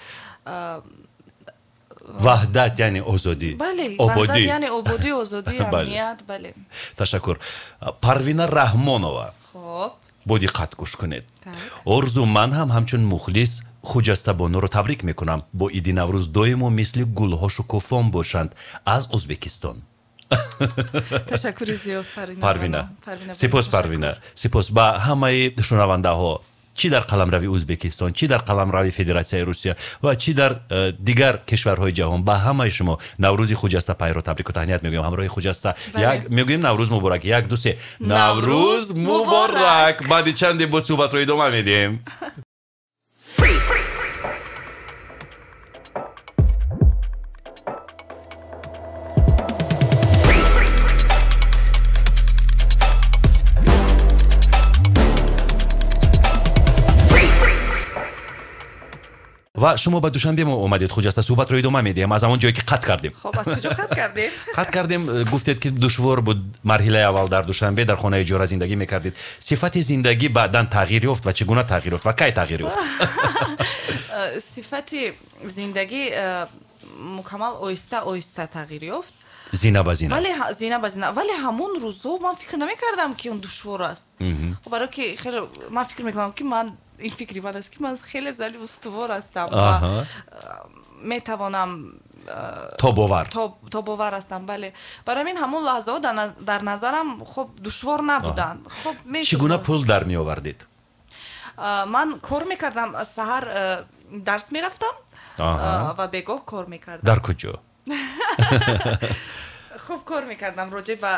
Ваҳдат яъне озодӣ, ваҳдат яъне ободӣ, озодӣ, амният. Бале. Ташаккур. Парвина Раҳмонова, хоб, бо диққат гӯш кунед. Орзу, ман ҳам ҳамчун мухлис Хуҷаста Бонуро табрик мекунам. Бо иди Наврӯз доимо мисли гулҳо шукуфон бошанд. Аз Ӯзбекистон. Ташаккури зиёд, Парвина. Сипос, Парвина. Сипос ба ҳамаи шунавандаҳо, чӣ дар қаламрави Ӯзбекистон, чӣ дар қаламрави Федератсияи Русия ва чӣ дар дигар кишварҳои ҷаҳон, ба ҳамаи шумо Наврӯзи Хуҷаста пайро табрику таҳният мегӯем. Ҳамроҳи Хуҷаста як мегӯем Наврӯз муборак. 1, 2, 3. Наврӯз муборак. Баъди чанде бо суҳбатро идома медиҳем. Ва шумо ба Душанбе омадед, Хуҷаста, суҳбатро идома медиҳем аз ҳамон ҷое ки қатъ кардем. Хоб, аз куҷо қатъ кардем? Қатъ кардем, гуфтед ки душвор буд марҳилаи аввал дар Душанбе, дар хонаи иҷора зиндагӣ мекардед. Сифати зиндагӣ баъдан тағйир ёфт ва чӣ гуна тағйир ёфт ва кай тағйир ёфт? Сифати зиндагӣ мукаммал оҳиста оҳиста тағйир ёфт. Зина ба зина. Вале зина ба зина. Вале ҳамон рӯзҳо ман фикр намекардам, ки он душвор аст. Барои ки хеле ман фикр мекардам, ки ман ин фикри ман аст, ки ман хеле зани устувор ҳастам ва метавонам тобовар. Тобовар ҳастам, бале. Барои ҳамин ҳамон лаҳзаҳо дар назарам хоб душвор набуданд. Хоб чӣ гуна пул дар меовардед? Ман кор мекардам, саҳар дарс мерафтам ва бегоҳ кор мекардам. Дар куҷо? Хуб кор мекардам роҷеъ ба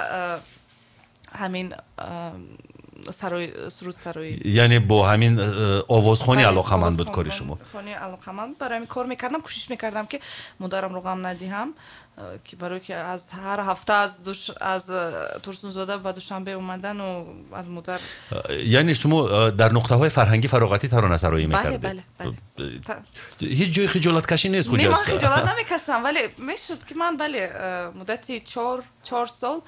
ҳамин сурудсароӣ. Яъне бо ҳамин овозхонӣ алоқаманд буд кори шумо? Хонӣ алоқаманд. Барои ҳамин кор мекардам, кӯшиш мекардам, ки модарамро ғам надиҳам, ки барои ки аз ҳар ҳафта аз Турсунзода ба Душанбе омадану аз модар. Яъне шумо дар нуқтаҳои фарҳангӣ фароғатӣ таронасароӣ мекардед? Бале, бале. Ҳеҷ ҷои хиҷолаткашӣ нест, Хуҷаста? Не, ман хиҷолат намекашам, вале мешуд ки ман, бале, муддати 4 сол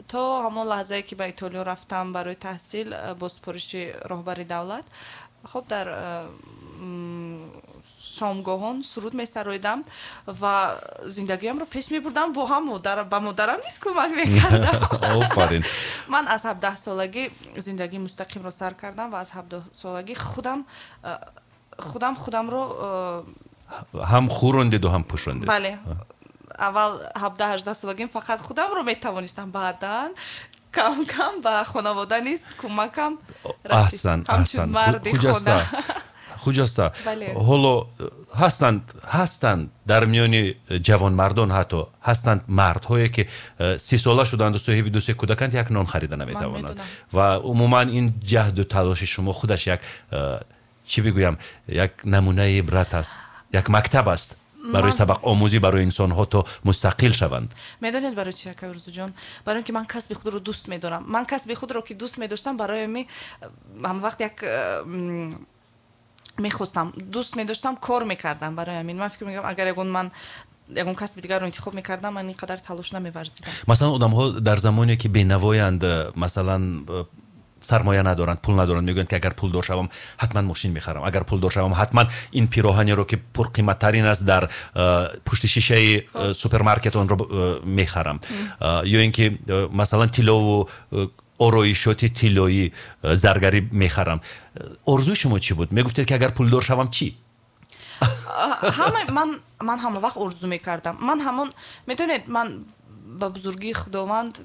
то ҳамон лаҳзае ки ба Итолиё рафтам барои таҳсил бо супориши роҳбари давлат, хоб дар шомгоҳон суруд месароидам ва зиндагиамро пеш мебурдам, бо ҳам ба модарам низ кӯмак мекардам. Офарин. Ман аз 17 солагӣ зиндагии мустақимро сар кардам ва аз 17 солагӣ худам худамро ҳам хӯрондеду ҳам пӯшондед. Бале, аввал 17-18 солагим фақат худамро метавонистам, баъдан кам кам ба хонавода низ кӯмакам расид. Аҳсан, аҳсан. Хуҷаста, Хуҷаста, ҳоло ҳастанд дар миёни ҷавонмардон, ҳатто ҳастанд мардҳое ки 30 сола шуданду соҳиби 2-3 кӯдаканд, як нон харида наметавонанд. Ва умуман ин ҷаҳду талоши шумо худаш як, чӣ бигӯям, як намунаи ибрат аст, як мактаб аст барои сабақомӯзӣ барои инсонҳо то мустақил шаванд. Медонед барои чи, акай Орзуҷон? Барои ин ки ман касби худро дӯст медорам. Ман касби худро ки дӯст медоштам, барои ми ҳам вақт як мехостам, дӯст медоштам, кор мекардам. Барои ҳамин ман фикр мекардам, агар ягон ман ягон касби дигарро интихоб мекардам, ман ин қадар талош намеварзидам. Масалан, одамҳо дар замоне ки бенавоянд, масалан сармоя надоранд, пул надоранд, мегӯянд ки агар пулдор шавам ҳатман мошин мехарам, агар пулдор шавам ҳатман ин пироҳанеро ки пурқиматтарин аст дар пушти шишаи супермаркет онро мехарам, ё ин ки масалан тиллову ороишоти тиллоӣ заргарӣ мехарам. Орзуи шумо чӣ буд? Мегуфтед ки агар пулдор шавам чӣ? Ҳама ман ҳама вақт орзу мекардам. Ман ҳамон, медонед, ман ба бузургии Худованд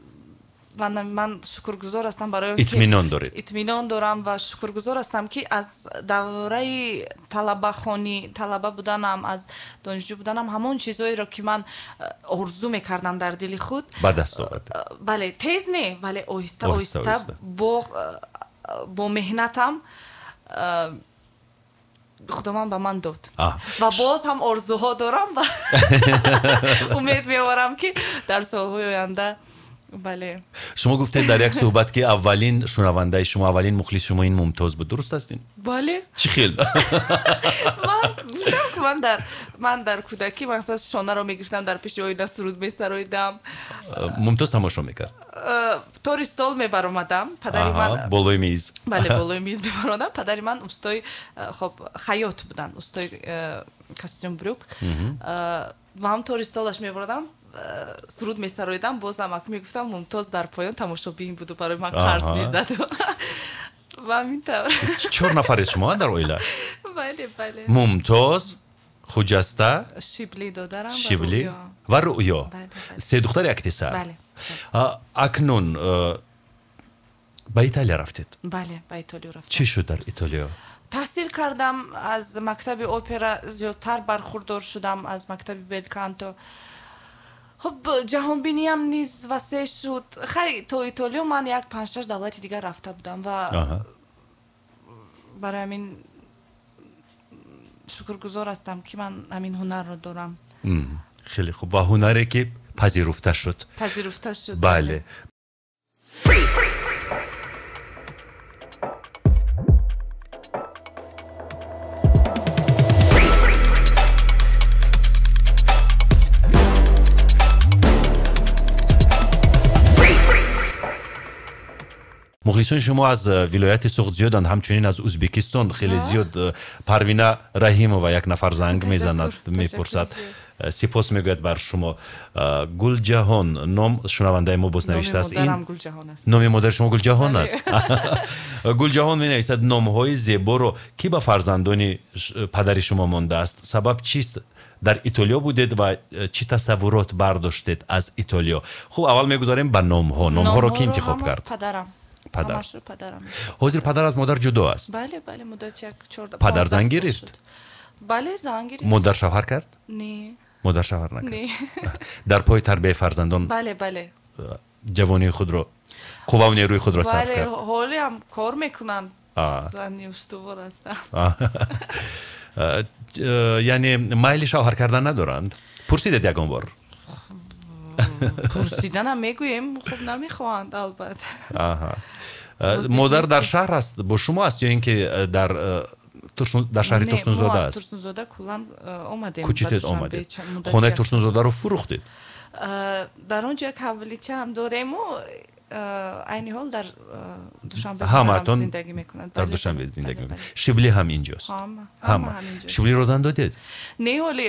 ман шукргузор ҳастам барои он ки итминон доред. Итминон дорам ва шукргузор ҳастам, ки аз давраи талабахонӣ, талаба буданам, аз донишҷӯ буданам, ҳамон чизҳоеро ки ман орзу мекардам дар дили худ ба даст овардед. Бале, тез не, вале оҳиста оҳиста бо меҳнатам Худованд ба ман дод. Ва боз ҳам орзуҳо дорам ва умед меорам, ки дар солҳои оянда. Бале. Шумо гуфтед дар як суҳбат, ки аввалин шунавандаи шумо, аввалин мухлиси шумо ин Мумтоз буд. Дуруст аст ин? Бале. Чӣ хел? Ман гуфтам, ки ман дар кӯдакӣ масалан шонаро мегирифтам, дар пеши оина суруд месароидам. Мумтоз тамошо мекард? Тори стол мебаромадам. Падари ман болои миз. Бале, болои миз мебаромадам. Падари ман устои хоб хаёт буданд, устои костюм брюк. Ва ҳам тори столаш мебаромадам, суруд месароидам, бозам ак мегуфтам, Мумтоз дар поён тамошобин буду, барои ман қарз мезад. Ва ҳамин тавр. 4 нафаред шумо дар оила? Бале, бале. Мумтоз, Хуҷаста, Шибли додарам Шибли ва Рӯё. 3 духтар, як писар. Бале. Акнун ба Италия рафтед? Бале, ба Итолиё рафтам. Чӣ шуд дар Итолиё? Таҳсил кардам, аз мактаби опера зиёдтар бархурдор шудам, аз мактаби белканто. Хуб, ҷаҳонбиниям низ васеъ шуд. Хай, то Итолиё ман як 5-6 давлати дигар рафта будам ва барои ҳамин шукргузор ҳастам, ки ман ҳамин ҳунарро дорам. Хеле хуб. Ва ҳунаре ки пазируфта шуд. Пазируфта шуд. Бале. Мухлисони шумо аз вилояти Суғд зиёданд, ҳамчунин аз Ӯзбекистон хеле зиёд. Парвина Раҳимова як нафар занг мезанад, мепурсад, сипос мегӯяд бар шумо. Гулҷаҳон ном шунавандаи мо боз навиштааст. Номи модари шумо Гулҷаҳон аст. Гулҷаҳон менависад: номҳои зеборо кӣ ба фарзандони падари шумо мондааст? Сабаб чист? Дар Итолиё будед ва чӣ тасаввурот бардоштед аз Итолиё? Хуб, аввал мегузарем ба номҳо. Номҳоро кӣ интихоб кард? Падарам. Падар. Ҳозир падар аз модар ҷудо аст? Бале, бале, муддати як 14. Падар зан гирифт? Бале, зан гирифт. Модар шавҳар кард? Не. Модар шавҳар накард? Не. Дар пои тарбияи фарзандон? Бале, бале. Ҷавонии худро, қувваву нерӯи худро сарф кард? Бале, ҳоле ҳам кор мекунанд. Зани устувор ҳастанд. Яъне майли шавҳар кардан надоранд? Пурсидед ягон бор? Пурсиданам мегӯем, хуб намехоҳанд, албатта. Модар дар шаҳр аст, бо шумо аст ё ин ки дар шаҳри Турсунзода аст? Не, мо аз Турсунзода куллан омадем. Кӯчидед, омадед. Хонаи Турсунзодаро фурӯхтед? Дар он ҷо як ҳавлича ҳам дорему, айни ҳол дар Душанбе зиндагӣ мекунанд. Дар Душанбе зиндагӣ мекунанд. Шибли ҳам инҷост? Ҳама. Шиблиро зан додед? Не, ҳоле.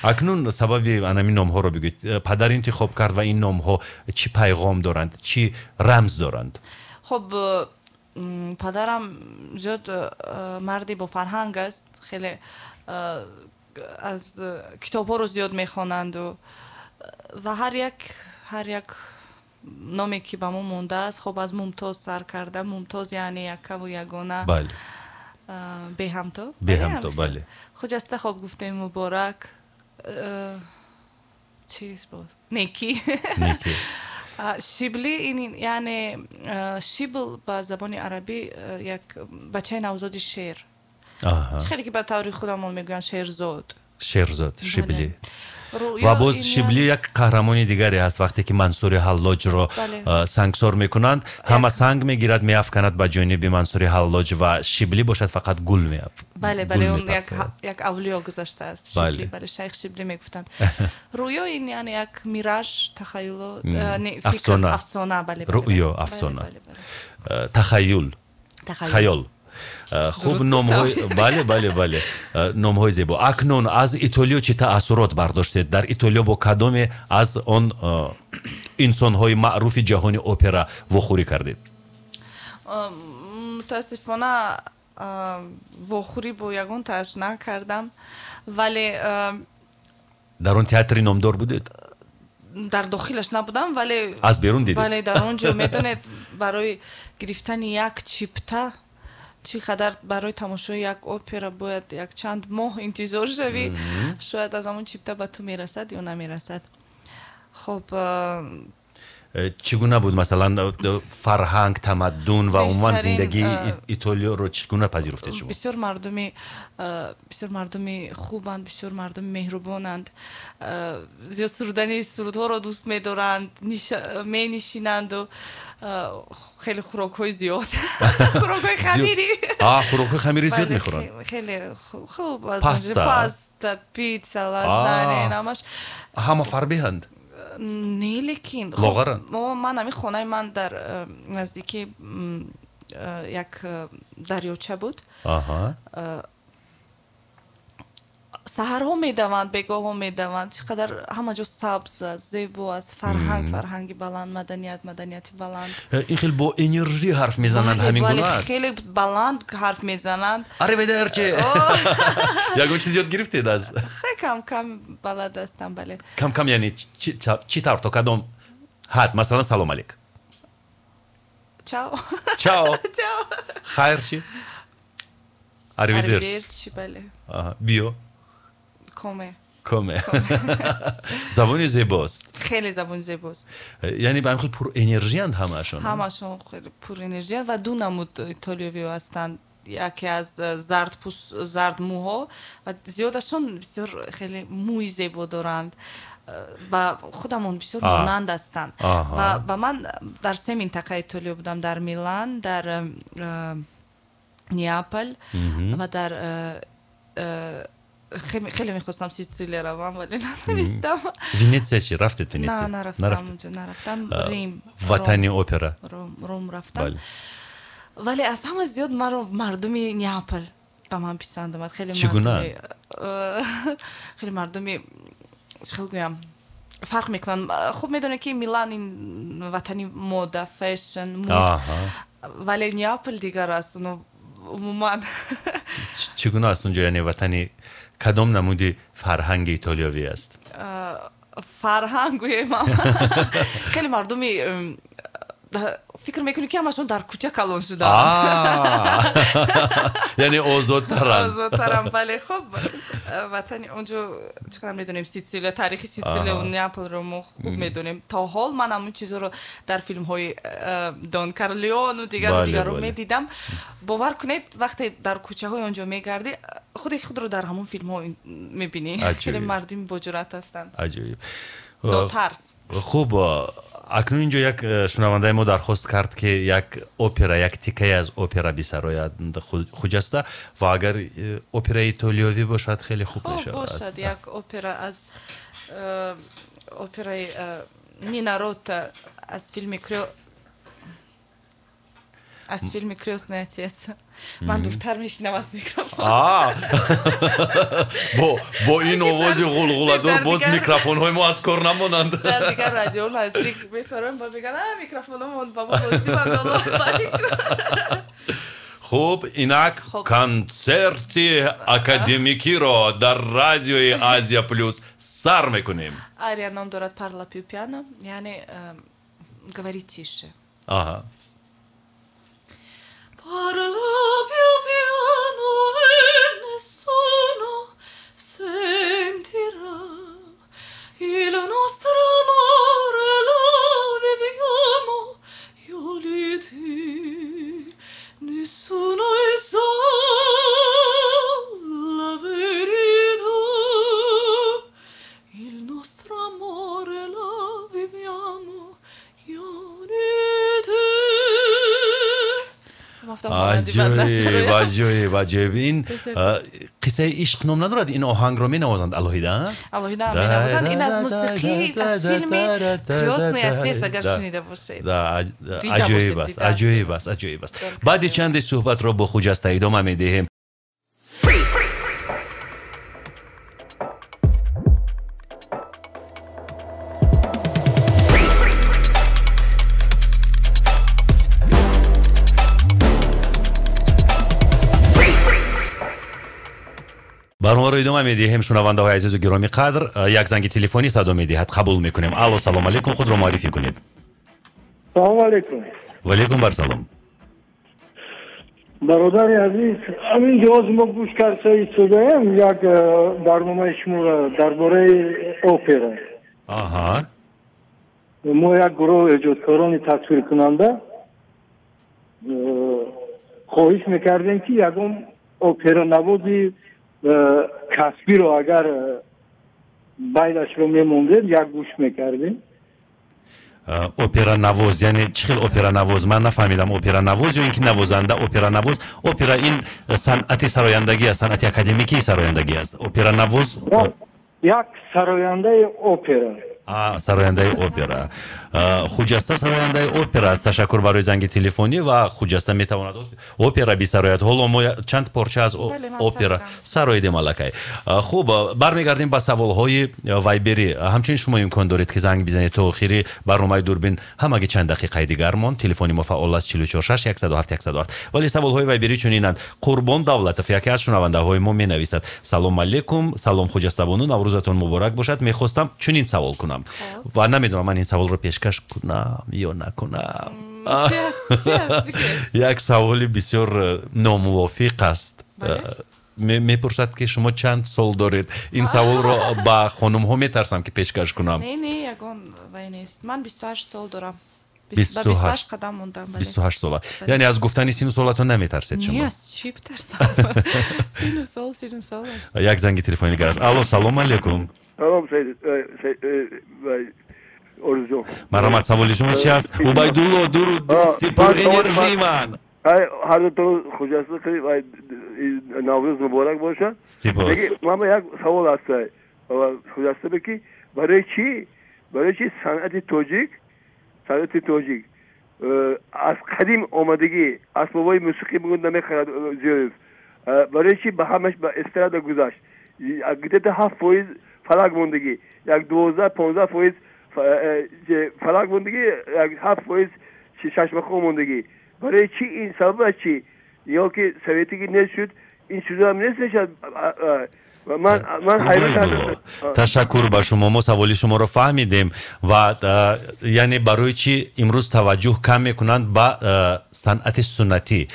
Акнун сабаби анамин номҳоро бигӯед. Падар интихоб кард ва ин номҳо чӣ пайғом доранд, чӣ рамз доранд? Хуб, падарам зиёд марди бофарҳанг аст, хеле аз китобҳоро зиёд мехонанду ва ҳар як номе ки ба мо мондааст, хуб, аз Мумтоз сар карда. Мумтоз яъне яккаву ягона, беҳамто. Беҳамто, бале. Хуҷаста, хоб гуфтем, Муборак, чиз буд, Некӣ. Некӣ. Шибли ин яъне шибл ба забони арабӣ як бачаи навзоди шер. Чӣ хеле ки ба таври худамон мегӯянд шерзод. Шерзод, Шибли. Ва боз Шибли як қаҳрамони дигаре ҳаст. Вақте ки Мансури Ҳаллоҷро сангсор мекунанд, ҳама санг мегирад, меафканад ба ҷониби Мансури Ҳаллоҷ ва Шибли бошад фақат гул меафканад. Бале, бале, он як авлиё гузаштааст. Шибли, бале, шайх Шибли мегуфтанд. Рӯё ин яъне як мираж, тахаюлот, афсона, афсона, бале. Рӯё, афсона, тахаюл, хаёл. Хуб, номҳои, бале, бале, бале, номҳои зебо. Акнун аз Итолиё чӣ таассурот бардоштед? Дар Итолиё бо кадоме аз он инсонҳои маъруфи ҷаҳони опера вохӯрӣ кардед? Мутаассифона, вохӯрӣ бо ягон тааш накардам, вале дар он театри номдор будед? Дар дохилаш набудам, вале аз берун дидед? Бале, дар он ҷо медонед, барои гирифтани як чипта чӣ қадар, барои тамошои як опера бояд якчанд моҳ интизор шавӣ, шояд аз ҳамон чипта ба ту мерасад ё намерасад. Хуб, чӣ гуна буд, масалан, фарҳанг, тамаддун ва умуман зиндагии Итолиёро чӣ гуна пазируфтед шумо? Бисёр мардуми хубанд, бисёр мардуми меҳрубонанд, зиёд сурудани сурудҳоро дӯст медоранд, менишинанду хеле хӯрокҳои зиёд, хӯрокҳои хамирӣ. Хӯрокҳои хамирӣ зиёд мехӯранд? Хеле хуб, паста, питса, лазанья, ҳамаш. Ҳама фарбеҳанд? Не, лекин лоғаранд. Ман ҳамин хонаи ман дар наздики як дарёча буд. Саҳарҳо медаванд, бегоҳҳо медаванд, чӣ қадар ҳама ҷо сабз аст, зебо аст, фарҳанг, фарҳанги баланд, маданият, маданияти баланд. Ин хел бо энержӣ ҳарф мезананд, ҳамин гуна аст? Хеле баланд ҳарф мезананд. Ариведерчи! Ягон чиз ёд гирифтед аз? Хеле кам кам балад ҳастам, бале. Кам кам яъне чӣ тавр, то кадом ҳад? Масалан, салом алейк. Чао. Чао. Чао. Хайр чӣ? Ариведерчи. Ариведерчи, бале. Биё. Коме. Коме. Забони зебост. Хеле забони зебост. Яъне ба ҳамин хел пурэнержиянд ҳамаашон? Ҳамаашон хеле пурэнержиянд ва ду намуд итолиёвиҳо ҳастанд. Яке аз зардмӯҳо ва зиёдашон бисёр хеле мӯи зебо доранд, ба худамон бисёр монанд ҳастанд. Ва ба ман дар се минтақа Итолиё будам: дар Милан, дар Неапол ва дар Хеле мехостам Сицилия равам, вале натонистам. Венеция чӣ? Рафтед Венеция? На, нарафтам онҷо, нарафтам. Рим. Ватани опера. Ром рафтам. Вале аз ҳама зиёд маро мардуми Неапол ба ман писанд омад. Хеле Чӣ гуна? Хеле мардуми, чӣ хел гӯям, фарқ мекунанд. Хуб медонед, ки Милан ин ватани мода, fashion, мод. Вале Неапол дигар аст, умуман. Чӣ гуна аст унҷо, яъне ватани кадом намуди фарҳанги итолиёвӣ аст? Фарҳанг гӯем, хеле мардуми фикр мекунӣ, ки ҳамашон дар кӯча калон шудаанд. Яъне озодтаранд. Озодтаранд, бале. Хуб, ватани онҷо чӣ қадар медонем, Сицилия, таърихи Сицилия, Неаполро мо хуб медонем. То ҳол ман ҳамон чизҳоро дар филмҳои Дон Карлеону дигару дигарро медидам. Бовар кунед, вақте дар кӯчаҳои онҷо мегардӣ, худи худро дар ҳамон филмҳо мебинӣ. Хеле мардуми боҷуръат ҳастанд. Аҷоиб. Нотарс. Хуб, акнун инҷо як шунавандаи мо дархост кард, ки як опера, як тикае аз опера бисарояд Хуҷаста, ва агар операи итолиёвӣ бошад, хеле хуб мешавад. Бошад, як опера аз операи Нина Рота аз филми «Крестный отец». Ман дуртар мешинам аз микрофон. Бо ин овози ғулғуладор боз микрофонҳои мо аз кор намонанд. Дар дигар радио наздик месароем, ба мегӯянд, микрофономон ба мо лозиманд. Хуб, инак консерти академикиро дар радиои Азия Плюс сар мекунем. Ария ном дорад «Parla più piano», яъне «Говори тише». Аҳа. Parla più piano e nessuno sentirà il nostro amore, lo viviamo io e te, nessuno sa la verità, il nostro amore lo viviamo io e te. Аҷоиб, аҷоиб, аҷоиб! Ин қиссаи ишқ ном надорад, ин оҳангро менавозанд алоҳида? Алоҳида менавозанд. Ин аз мусиқӣ, аз филми «Крестный отец», агар шунида бошед. Аҷоиб аст, аҷоиб аст, аҷоиб аст. Баъди чанде суҳбатро бо Хуҷаста идома медиҳем. Барномаро идома медиҳем, шунавандаҳои азизу гиромӣ қадр. Як занги телефонӣ садо медиҳад, қабул мекунем. Алло, салом алейкум, худро муаррифӣ кунед. Салому алейкум. Валейкум барсалом. Бародари азиз, ҳамин ҷоз мо гӯш карда истодаем як барномаи шуморо дар бораи опера. Мо як гурӯҳ эҷодкорони тасвиркунанда хоҳиш мекардем, ки ягон операнавози касбиро агар байлашро мемондед, як гӯш мекардем. Операнавоз, яъне чӣ хел операнавоз? Ман нафаҳмидам, операнавоз ё ин ки навозанда? Операнавоз, опера ин санъати сарояндагӣ аст, санъати академикии сарояндагӣ аст. Операнавоз. Як сарояндаи опера. Сарояндаи опера. Хуҷаста сарояндаи опера аст. Ташаккур барои занги телефонӣ, ва Хуҷаста метавонад опера бисарояд. Ҳоло мо чанд порча аз опера сароидем аллакай. Хуб, бармегардем ба саволҳои вайберӣ. Ҳамчунин шумо имкон доред, ки занг бизанед то охири барномаи Дурбин. Ҳамаги чанд дақиқаи дигар монд. Телефони мо фаъол аст: 446 107 107. Вале саволҳои вайберӣ чунинанд. Қурбон Давлатов, яке аз шунавандаҳои мо, менависад: «Салом алейкум, салом, Хуҷастабону, наврӯзатон муборак бошад. Мехостам чунин савол кунам», ва намедонам, ман ин саволро пешкаш кунам ё накунам. Як саволи бисёр номувофиқ аст. Мепурсад, ки шумо чанд сол доред? Ин саволро ба хонумҳо метарсам, ки пешкаш кунам. Не, не, ягон вай нест, ман 28 сол дорам, 28 қадам мондам. 28 сола. Яъне аз гуфтани сину солатон наметарсед шумо? Не, аз чӣ битарсам? Сину сол сину сол аст. Як занги телефони дигар аст. Алло, салому алейкум. Салом, Орзу. Марҳамат, саволи шумо чи аст? Убайдулло, дуруд, дӯсти пурэнержии ман. Ҳар дутон Хуҷаста Наврӯз муборак бошад. Сипос. Ман як савол аст, Хуҷаста, ки барои чӣ санъати тоҷик аз қадим омадагӣ асбобҳои мусиқӣ бугун намехарад зиёд, барои чӣ ба ҳамаш ба эстрада гузашт? Где-то 7% фалак мондагӣ, як 12-15% фалак мондагӣ, як 7% шашмақом мондагӣ. Барои чӣ ин сабаб чӣ? Ё ки советигӣ нест шуд, ин чизоам нест мешавад? Ташаккур ба шумо, мо саволи шуморо фаҳмидем. Ва яъне барои чӣ имрӯз таваҷҷӯҳ кам мекунанд ба санъати суннатӣ?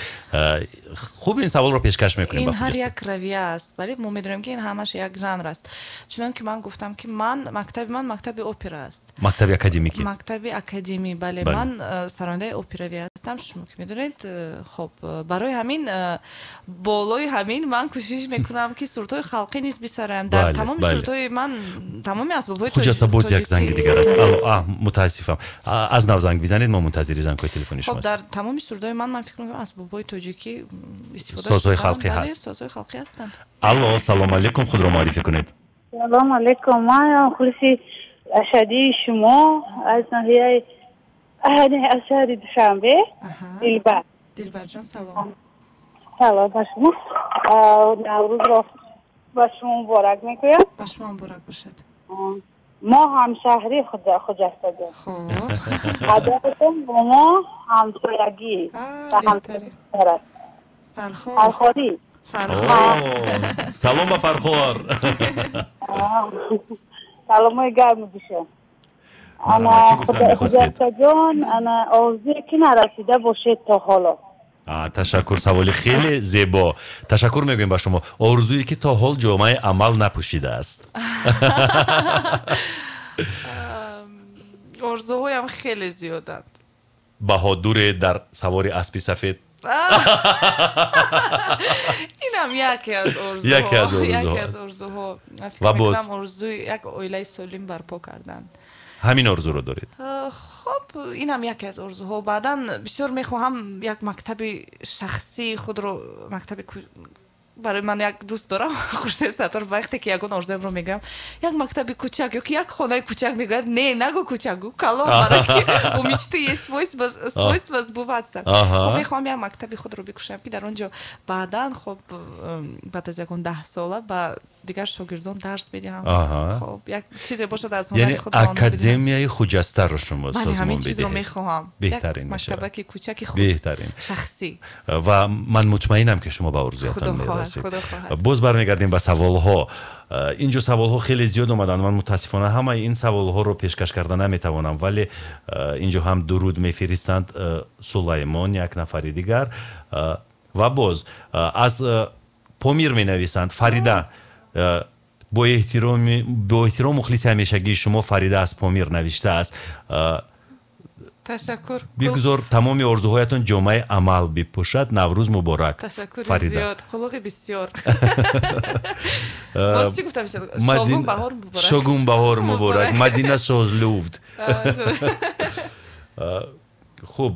Хуб, ин саволро пешкаш мекунем. Ин ҳар як равия аст, вале мо медонем, ки ин ҳамаш як жанр аст. Чунон ки ман гуфтам, ки ман мактаби ман мактаби опера аст. Мактаби академикӣ. Мактаби академӣ, бале. Ман сарояндаи операвӣ ҳастам, шумо ки медонед. Хоб, барои ҳамин болои ҳамин ман кӯшиш мекунам, ки сурудҳои халқӣ низ бисароям. Дар тамоми сурудҳои ман тамоми асбобҳои Хуҷаста, боз як занги дигар аст. Алло, мутаассифам, аз нав занг бизанед, мо мунтазири зангҳои телефони шумо. Хоб, дар тамоми сурудҳои ман фикр мекунам, асбобҳои тоҷикӣ истифода созҳои халқӣ ҳаст. Созҳои халқӣ ҳастанд. Алло, салом алейкум, худро муаррифӣ кунед. Салом алейкум, ман мухлиси ашадии шумо аз ноҳияи аз шаҳри Душанбе, Дилбар. Дилбарҷон, салом. Салом ба шумо. Наврӯзро ба шумо муборак мегӯям. Ба шумо муборак бошад. Мо ҳамшаҳри Хуҷастаҷон. Хуб. Ҳадафтон бо мо ҳамсоягӣ ва ҳамсоягӣ. Фархорӣ. Салом ба Фархор. Саломои гарм бошад. Ана Хуҷастаҷон, ана орзуе ки нарасида бошед то ҳоло. Ташаккур, саволи хеле зебо. Ташаккур мегӯем ба шумо. Орзуе ки то ҳол ҷомаи амал напӯшидааст. Орзуҳоям хеле зиёданд. Баҳодуре дар савори аспи сафед. Инам яке аз орзуҳо. Яке аз орзуҳо. Яке аз орзуҳо. Ва боз орзуи як оилаи солим барпо кардан. Ҳамин орзуро доред? Хоб, инам яке аз орзуҳо. Баъдан бисёр мехоҳам як мактаби шахсии худро, мактаби барои ман як дӯст дорам, Хуршед Саттор, вақте ки ягон орзуямро мегӯям, як мактаби кӯчак ё ки як хонаи кӯчак мегӯяд, не, нагӯ кӯчак, гӯ калон, барои ки у мечты есть свойство сбываться. Хоб, мехоҳам як мактаби худро бикушоям, ки дар он ҷо баъдан, хоб, баъд аз ягон 10 сола ба дигар шогирдон дарс бидиҳам. Хоб, як чизе бошад аз ҳунари худ. Яъне академияи Хуҷастаро шумо созмон бидиҳед. Чизро мехоҳам. Беҳтарин мешавад. Мактабаки кӯчаки худ. Беҳтарин. Шахсӣ. Ва ман мутмаинам, ки шумо ба орзуятон мерасед. Боз бармегардем ба саволҳо. Инҷо саволҳо хеле зиёд омаданд. Ман мутаассифона ҳамаи ин саволҳоро пешкаш карда наметавонам, вале инҷо ҳам дуруд мефиристанд Сулаймон, як нафари дигар. Ва боз аз Помир менависанд Фарида. Бо эҳтиром мухлиси ҳамешагии шумо Фарида аз Помир навиштааст. Ташаккур. Бигузор тамоми орзуҳоятон ҷомаи амал бипӯшад. Наврӯз муборак. Ташаккури зиёд. Қулуғи бисёр. Боз чӣ гуфта мешавад? Шогун баҳор муборак. Шогун баҳор муборак. Мадина Созлувд. Хуб,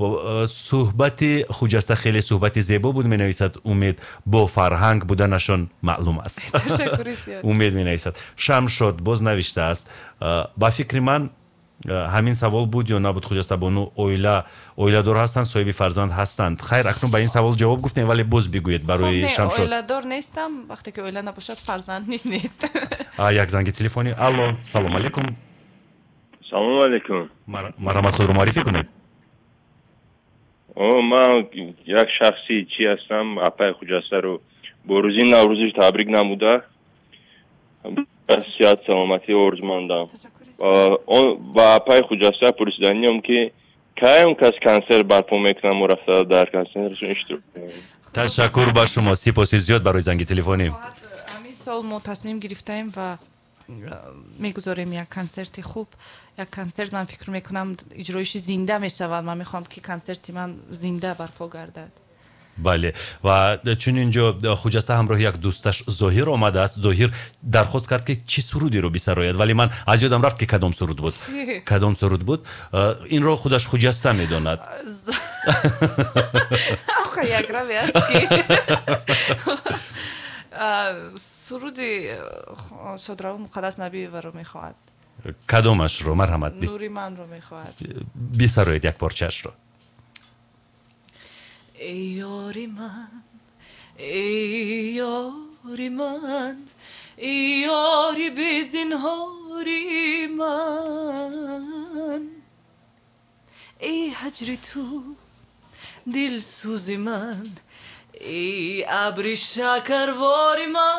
суҳбати Хуҷаста хеле суҳбати зебо буд, менависад Умед. Бо фарҳанг буданашон маълум аст. Ташаккури зиёд. Умед менависад. Шамшод боз навиштааст. Ба фикри ман ҳамин савол буд ё набуд, Хуҷаста бону оиладор ҳастанд, соҳиби фарзанд ҳастанд? Хайр, акнун ба ин савол ҷавоб гуфтем, вале боз бигӯед барои Шамшод. Оиладор нестам, вақте ки оила набошад, фарзанд низ нест. Як занги телефонӣ. Алло, салом алейкум. Салом алейкум. Марҳамат, худро муаррифӣ кунед. Ман як шахси чӣ ҳастам, апаи Хуҷастаро бо рӯзи Наврӯзиш табрик намуда, сиҳат саломатӣ орзумандам. Ба апаи Хуҷаста пурсиданиям, ки кай он кас консерт барпо мекунам, мо рафта дар консертшон иштирок кунем. Ташаккур ба шумо, сипоси зиёд барои занги телефонӣ. Ҳамин сол мо тасмим гирифтаем ва мегузорем як консерти хуб, як консерт, ман фикр мекунам, иҷроиши зинда мешавад. Ман мехоҳам, ки консерти ман зинда барпо гардад. Бале, ва чун инҷо Хуҷаста ҳамроҳи як дӯсташ Зоҳир омадааст, Зоҳир дархост кард, ки чӣ сурудеро бисарояд, вале ман аз ёдам рафт, ки кадом суруд буд. Кадом суруд буд? Инро худаш Хуҷаста медонад. Охо, якраве аст ки суруди Шодравон Муқаддас Набиеваро мехоҳад. Кадомашро, марҳамат? Нури манро мехоҳад. Бисароед як порчаашро. Эй ёри ман, эй ёри ман, эй ёри безинҳори ман, эй ҳаҷри ту дилсӯзи ман, эй абри шакарвори ман,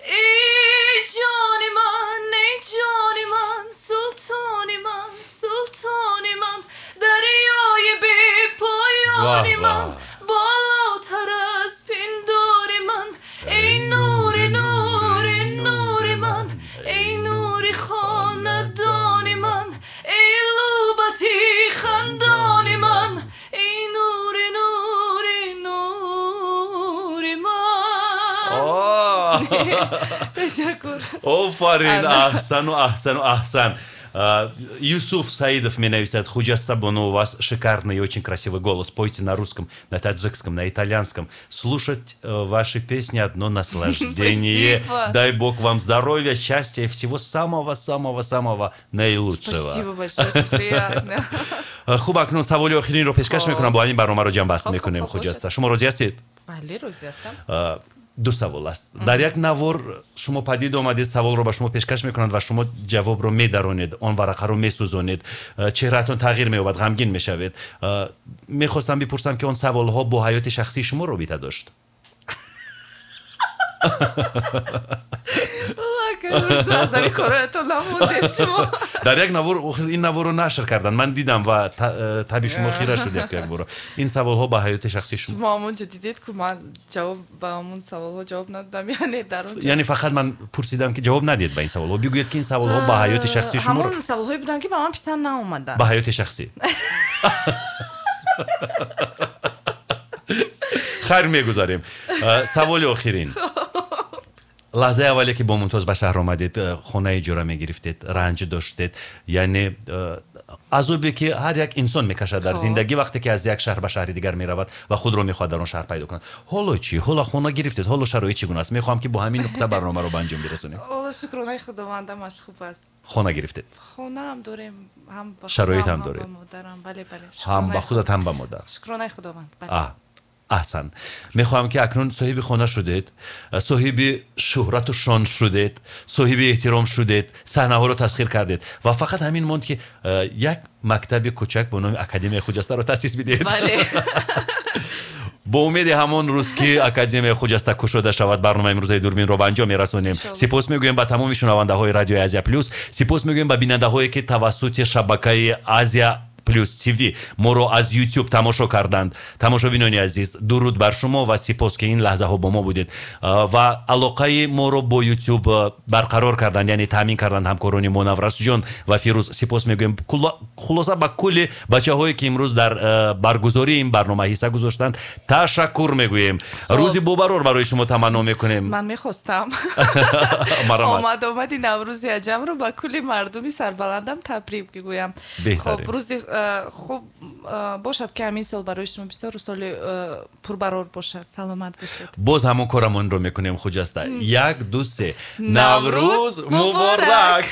эй ҷони ман, эй ҷони ман, султони ман, султони ман, дарёи бепоёни ман, болотар аз пиндори ман, эй нури нури нури ман, эй нури хонадони ман, эй лӯбати хандони ман, эй нури нури нури ман. Ташаккур. Офарин, аҳсану аҳсану аҳсан. Юсуф Саидов менависад: Худжаста Бону, у вас шикарный и очень красивый голос. Пойте на русском, на таджикском, на итальянском. Слушать ваши песни одно наслаждение. Дай Бог вам здоровья, счастья и всего самого-самого-самого наилучшего. Спасибо большое, очень приятно. Хуб, акнун саволи охиринро пешкаш мекунам, бо ҳамин барномаро ҷамъбаст мекунем, Хуҷаста. Шумо розӣ ҳастед? Бале, розӣ ҳастам. Ду савол аст. Дар як навор шумо падид омадед, саволро ба шумо пешкаш мекунанд ва шумо ҷавобро медаронед, он варақаро месӯзонед, чеҳраатон тағйир меёбад, ғамгин мешавед. Мехостам бипурсам, ки он саволҳо бо ҳаёти шахсии шумо робита дошт? Дар як навор, ин наворро нашр карданд, ман дидам ва таби шумо хира шуд як бора. Ин саволҳо ба ҳаёти шахсии шумо. Шумо ҳамонҷо дидед, ку ман ҷавоб ба ҳамон саволҳо ҷавоб надодам, яъне дар он яъне фақат ман пурсидам, ки ҷавоб надиҳед ба ин саволҳо, бигӯед, ки ин саволҳо ба ҳаёти шахсии шумо. Ҳамон саволҳое буданд, ки ба ман писанд наомаданд. Ба ҳаёти шахсӣ. Хайр, мегузарем. Саволи охирин. Лаҳзаи аввале, ки бо Мумтоз ба шаҳр омадед, хона иҷора мегирифтед, ранҷ доштед, яъне азобе, ки ҳар як инсон мекашад дар зиндагӣ, вақте ки аз як шаҳр ба шаҳри дигар меравад ва худро мехоҳад дар он шаҳр пайдо кунад. Ҳоло чӣ? Ҳоло хона гирифтед, ҳоло шароит чӣ гуна аст? Мехоҳам, ки бо ҳамин нуқта барномаро ба анҷом бирасонем. Ҳоло шукронаи Худованд, ҳамаш хуб аст. Хона гирифтед? Хонаам дорем, ҳам ба шароит ҳам доред, модарам. Бале, бале, ҳам ба худат, ҳам ба модар. Шукронаи Худованд, бале. Аҳсан. Мехоҳам, ки акнун соҳиби хона шудед, соҳиби шӯҳрату шон шудед, соҳиби эҳтиром шудед, саҳнаҳоро тасхир кардед ва фақат ҳамин монд, ки як мактаби кӯчак бо номи Академияи Хуҷастаро таъсис бидиҳед. Бо умеди ҳамон рӯз, ки Академияи Хуҷаста кушода шавад, барномаи имрӯзаи Дурбинро ба анҷом мерасонем. Сипос мегӯем ба тамоми шунавандаҳои Радиои Азия Плюс, сипос мегӯем ба бинандаҳое, ки тавассути шабакаи Азия Плюс ТВ моро аз YouTube тамошо карданд. Тамошобинони азиз, дуруд бар шумо ва сипос, ки ин лаҳзаҳо бо мо будед ва алоқаи моро бо YouTube барқарор карданд, яъне таъмин карданд ҳамкорони мо Наврасҷон ва Фирӯз. Сипос мегӯем хулоса ба кулли бачаҳое, ки имрӯз дар баргузории ин барнома ҳисса гузоштанд, ташаккур мегӯем. Рӯзи бобарор барои шумо таманно мекунем. Ман мехостам омад-омади Наврӯзи аҷамро ба кулли мардуми сарбаландам табрик бигӯям. Хоб, рӯзи хуб бошад, ки ҳамин сол барои шумо бисёр соли пурбарор бошад, саломат бошед. Боз ҳамон корамонро мекунем, Хуҷаста. Як, ду, се. Наврӯз муборак!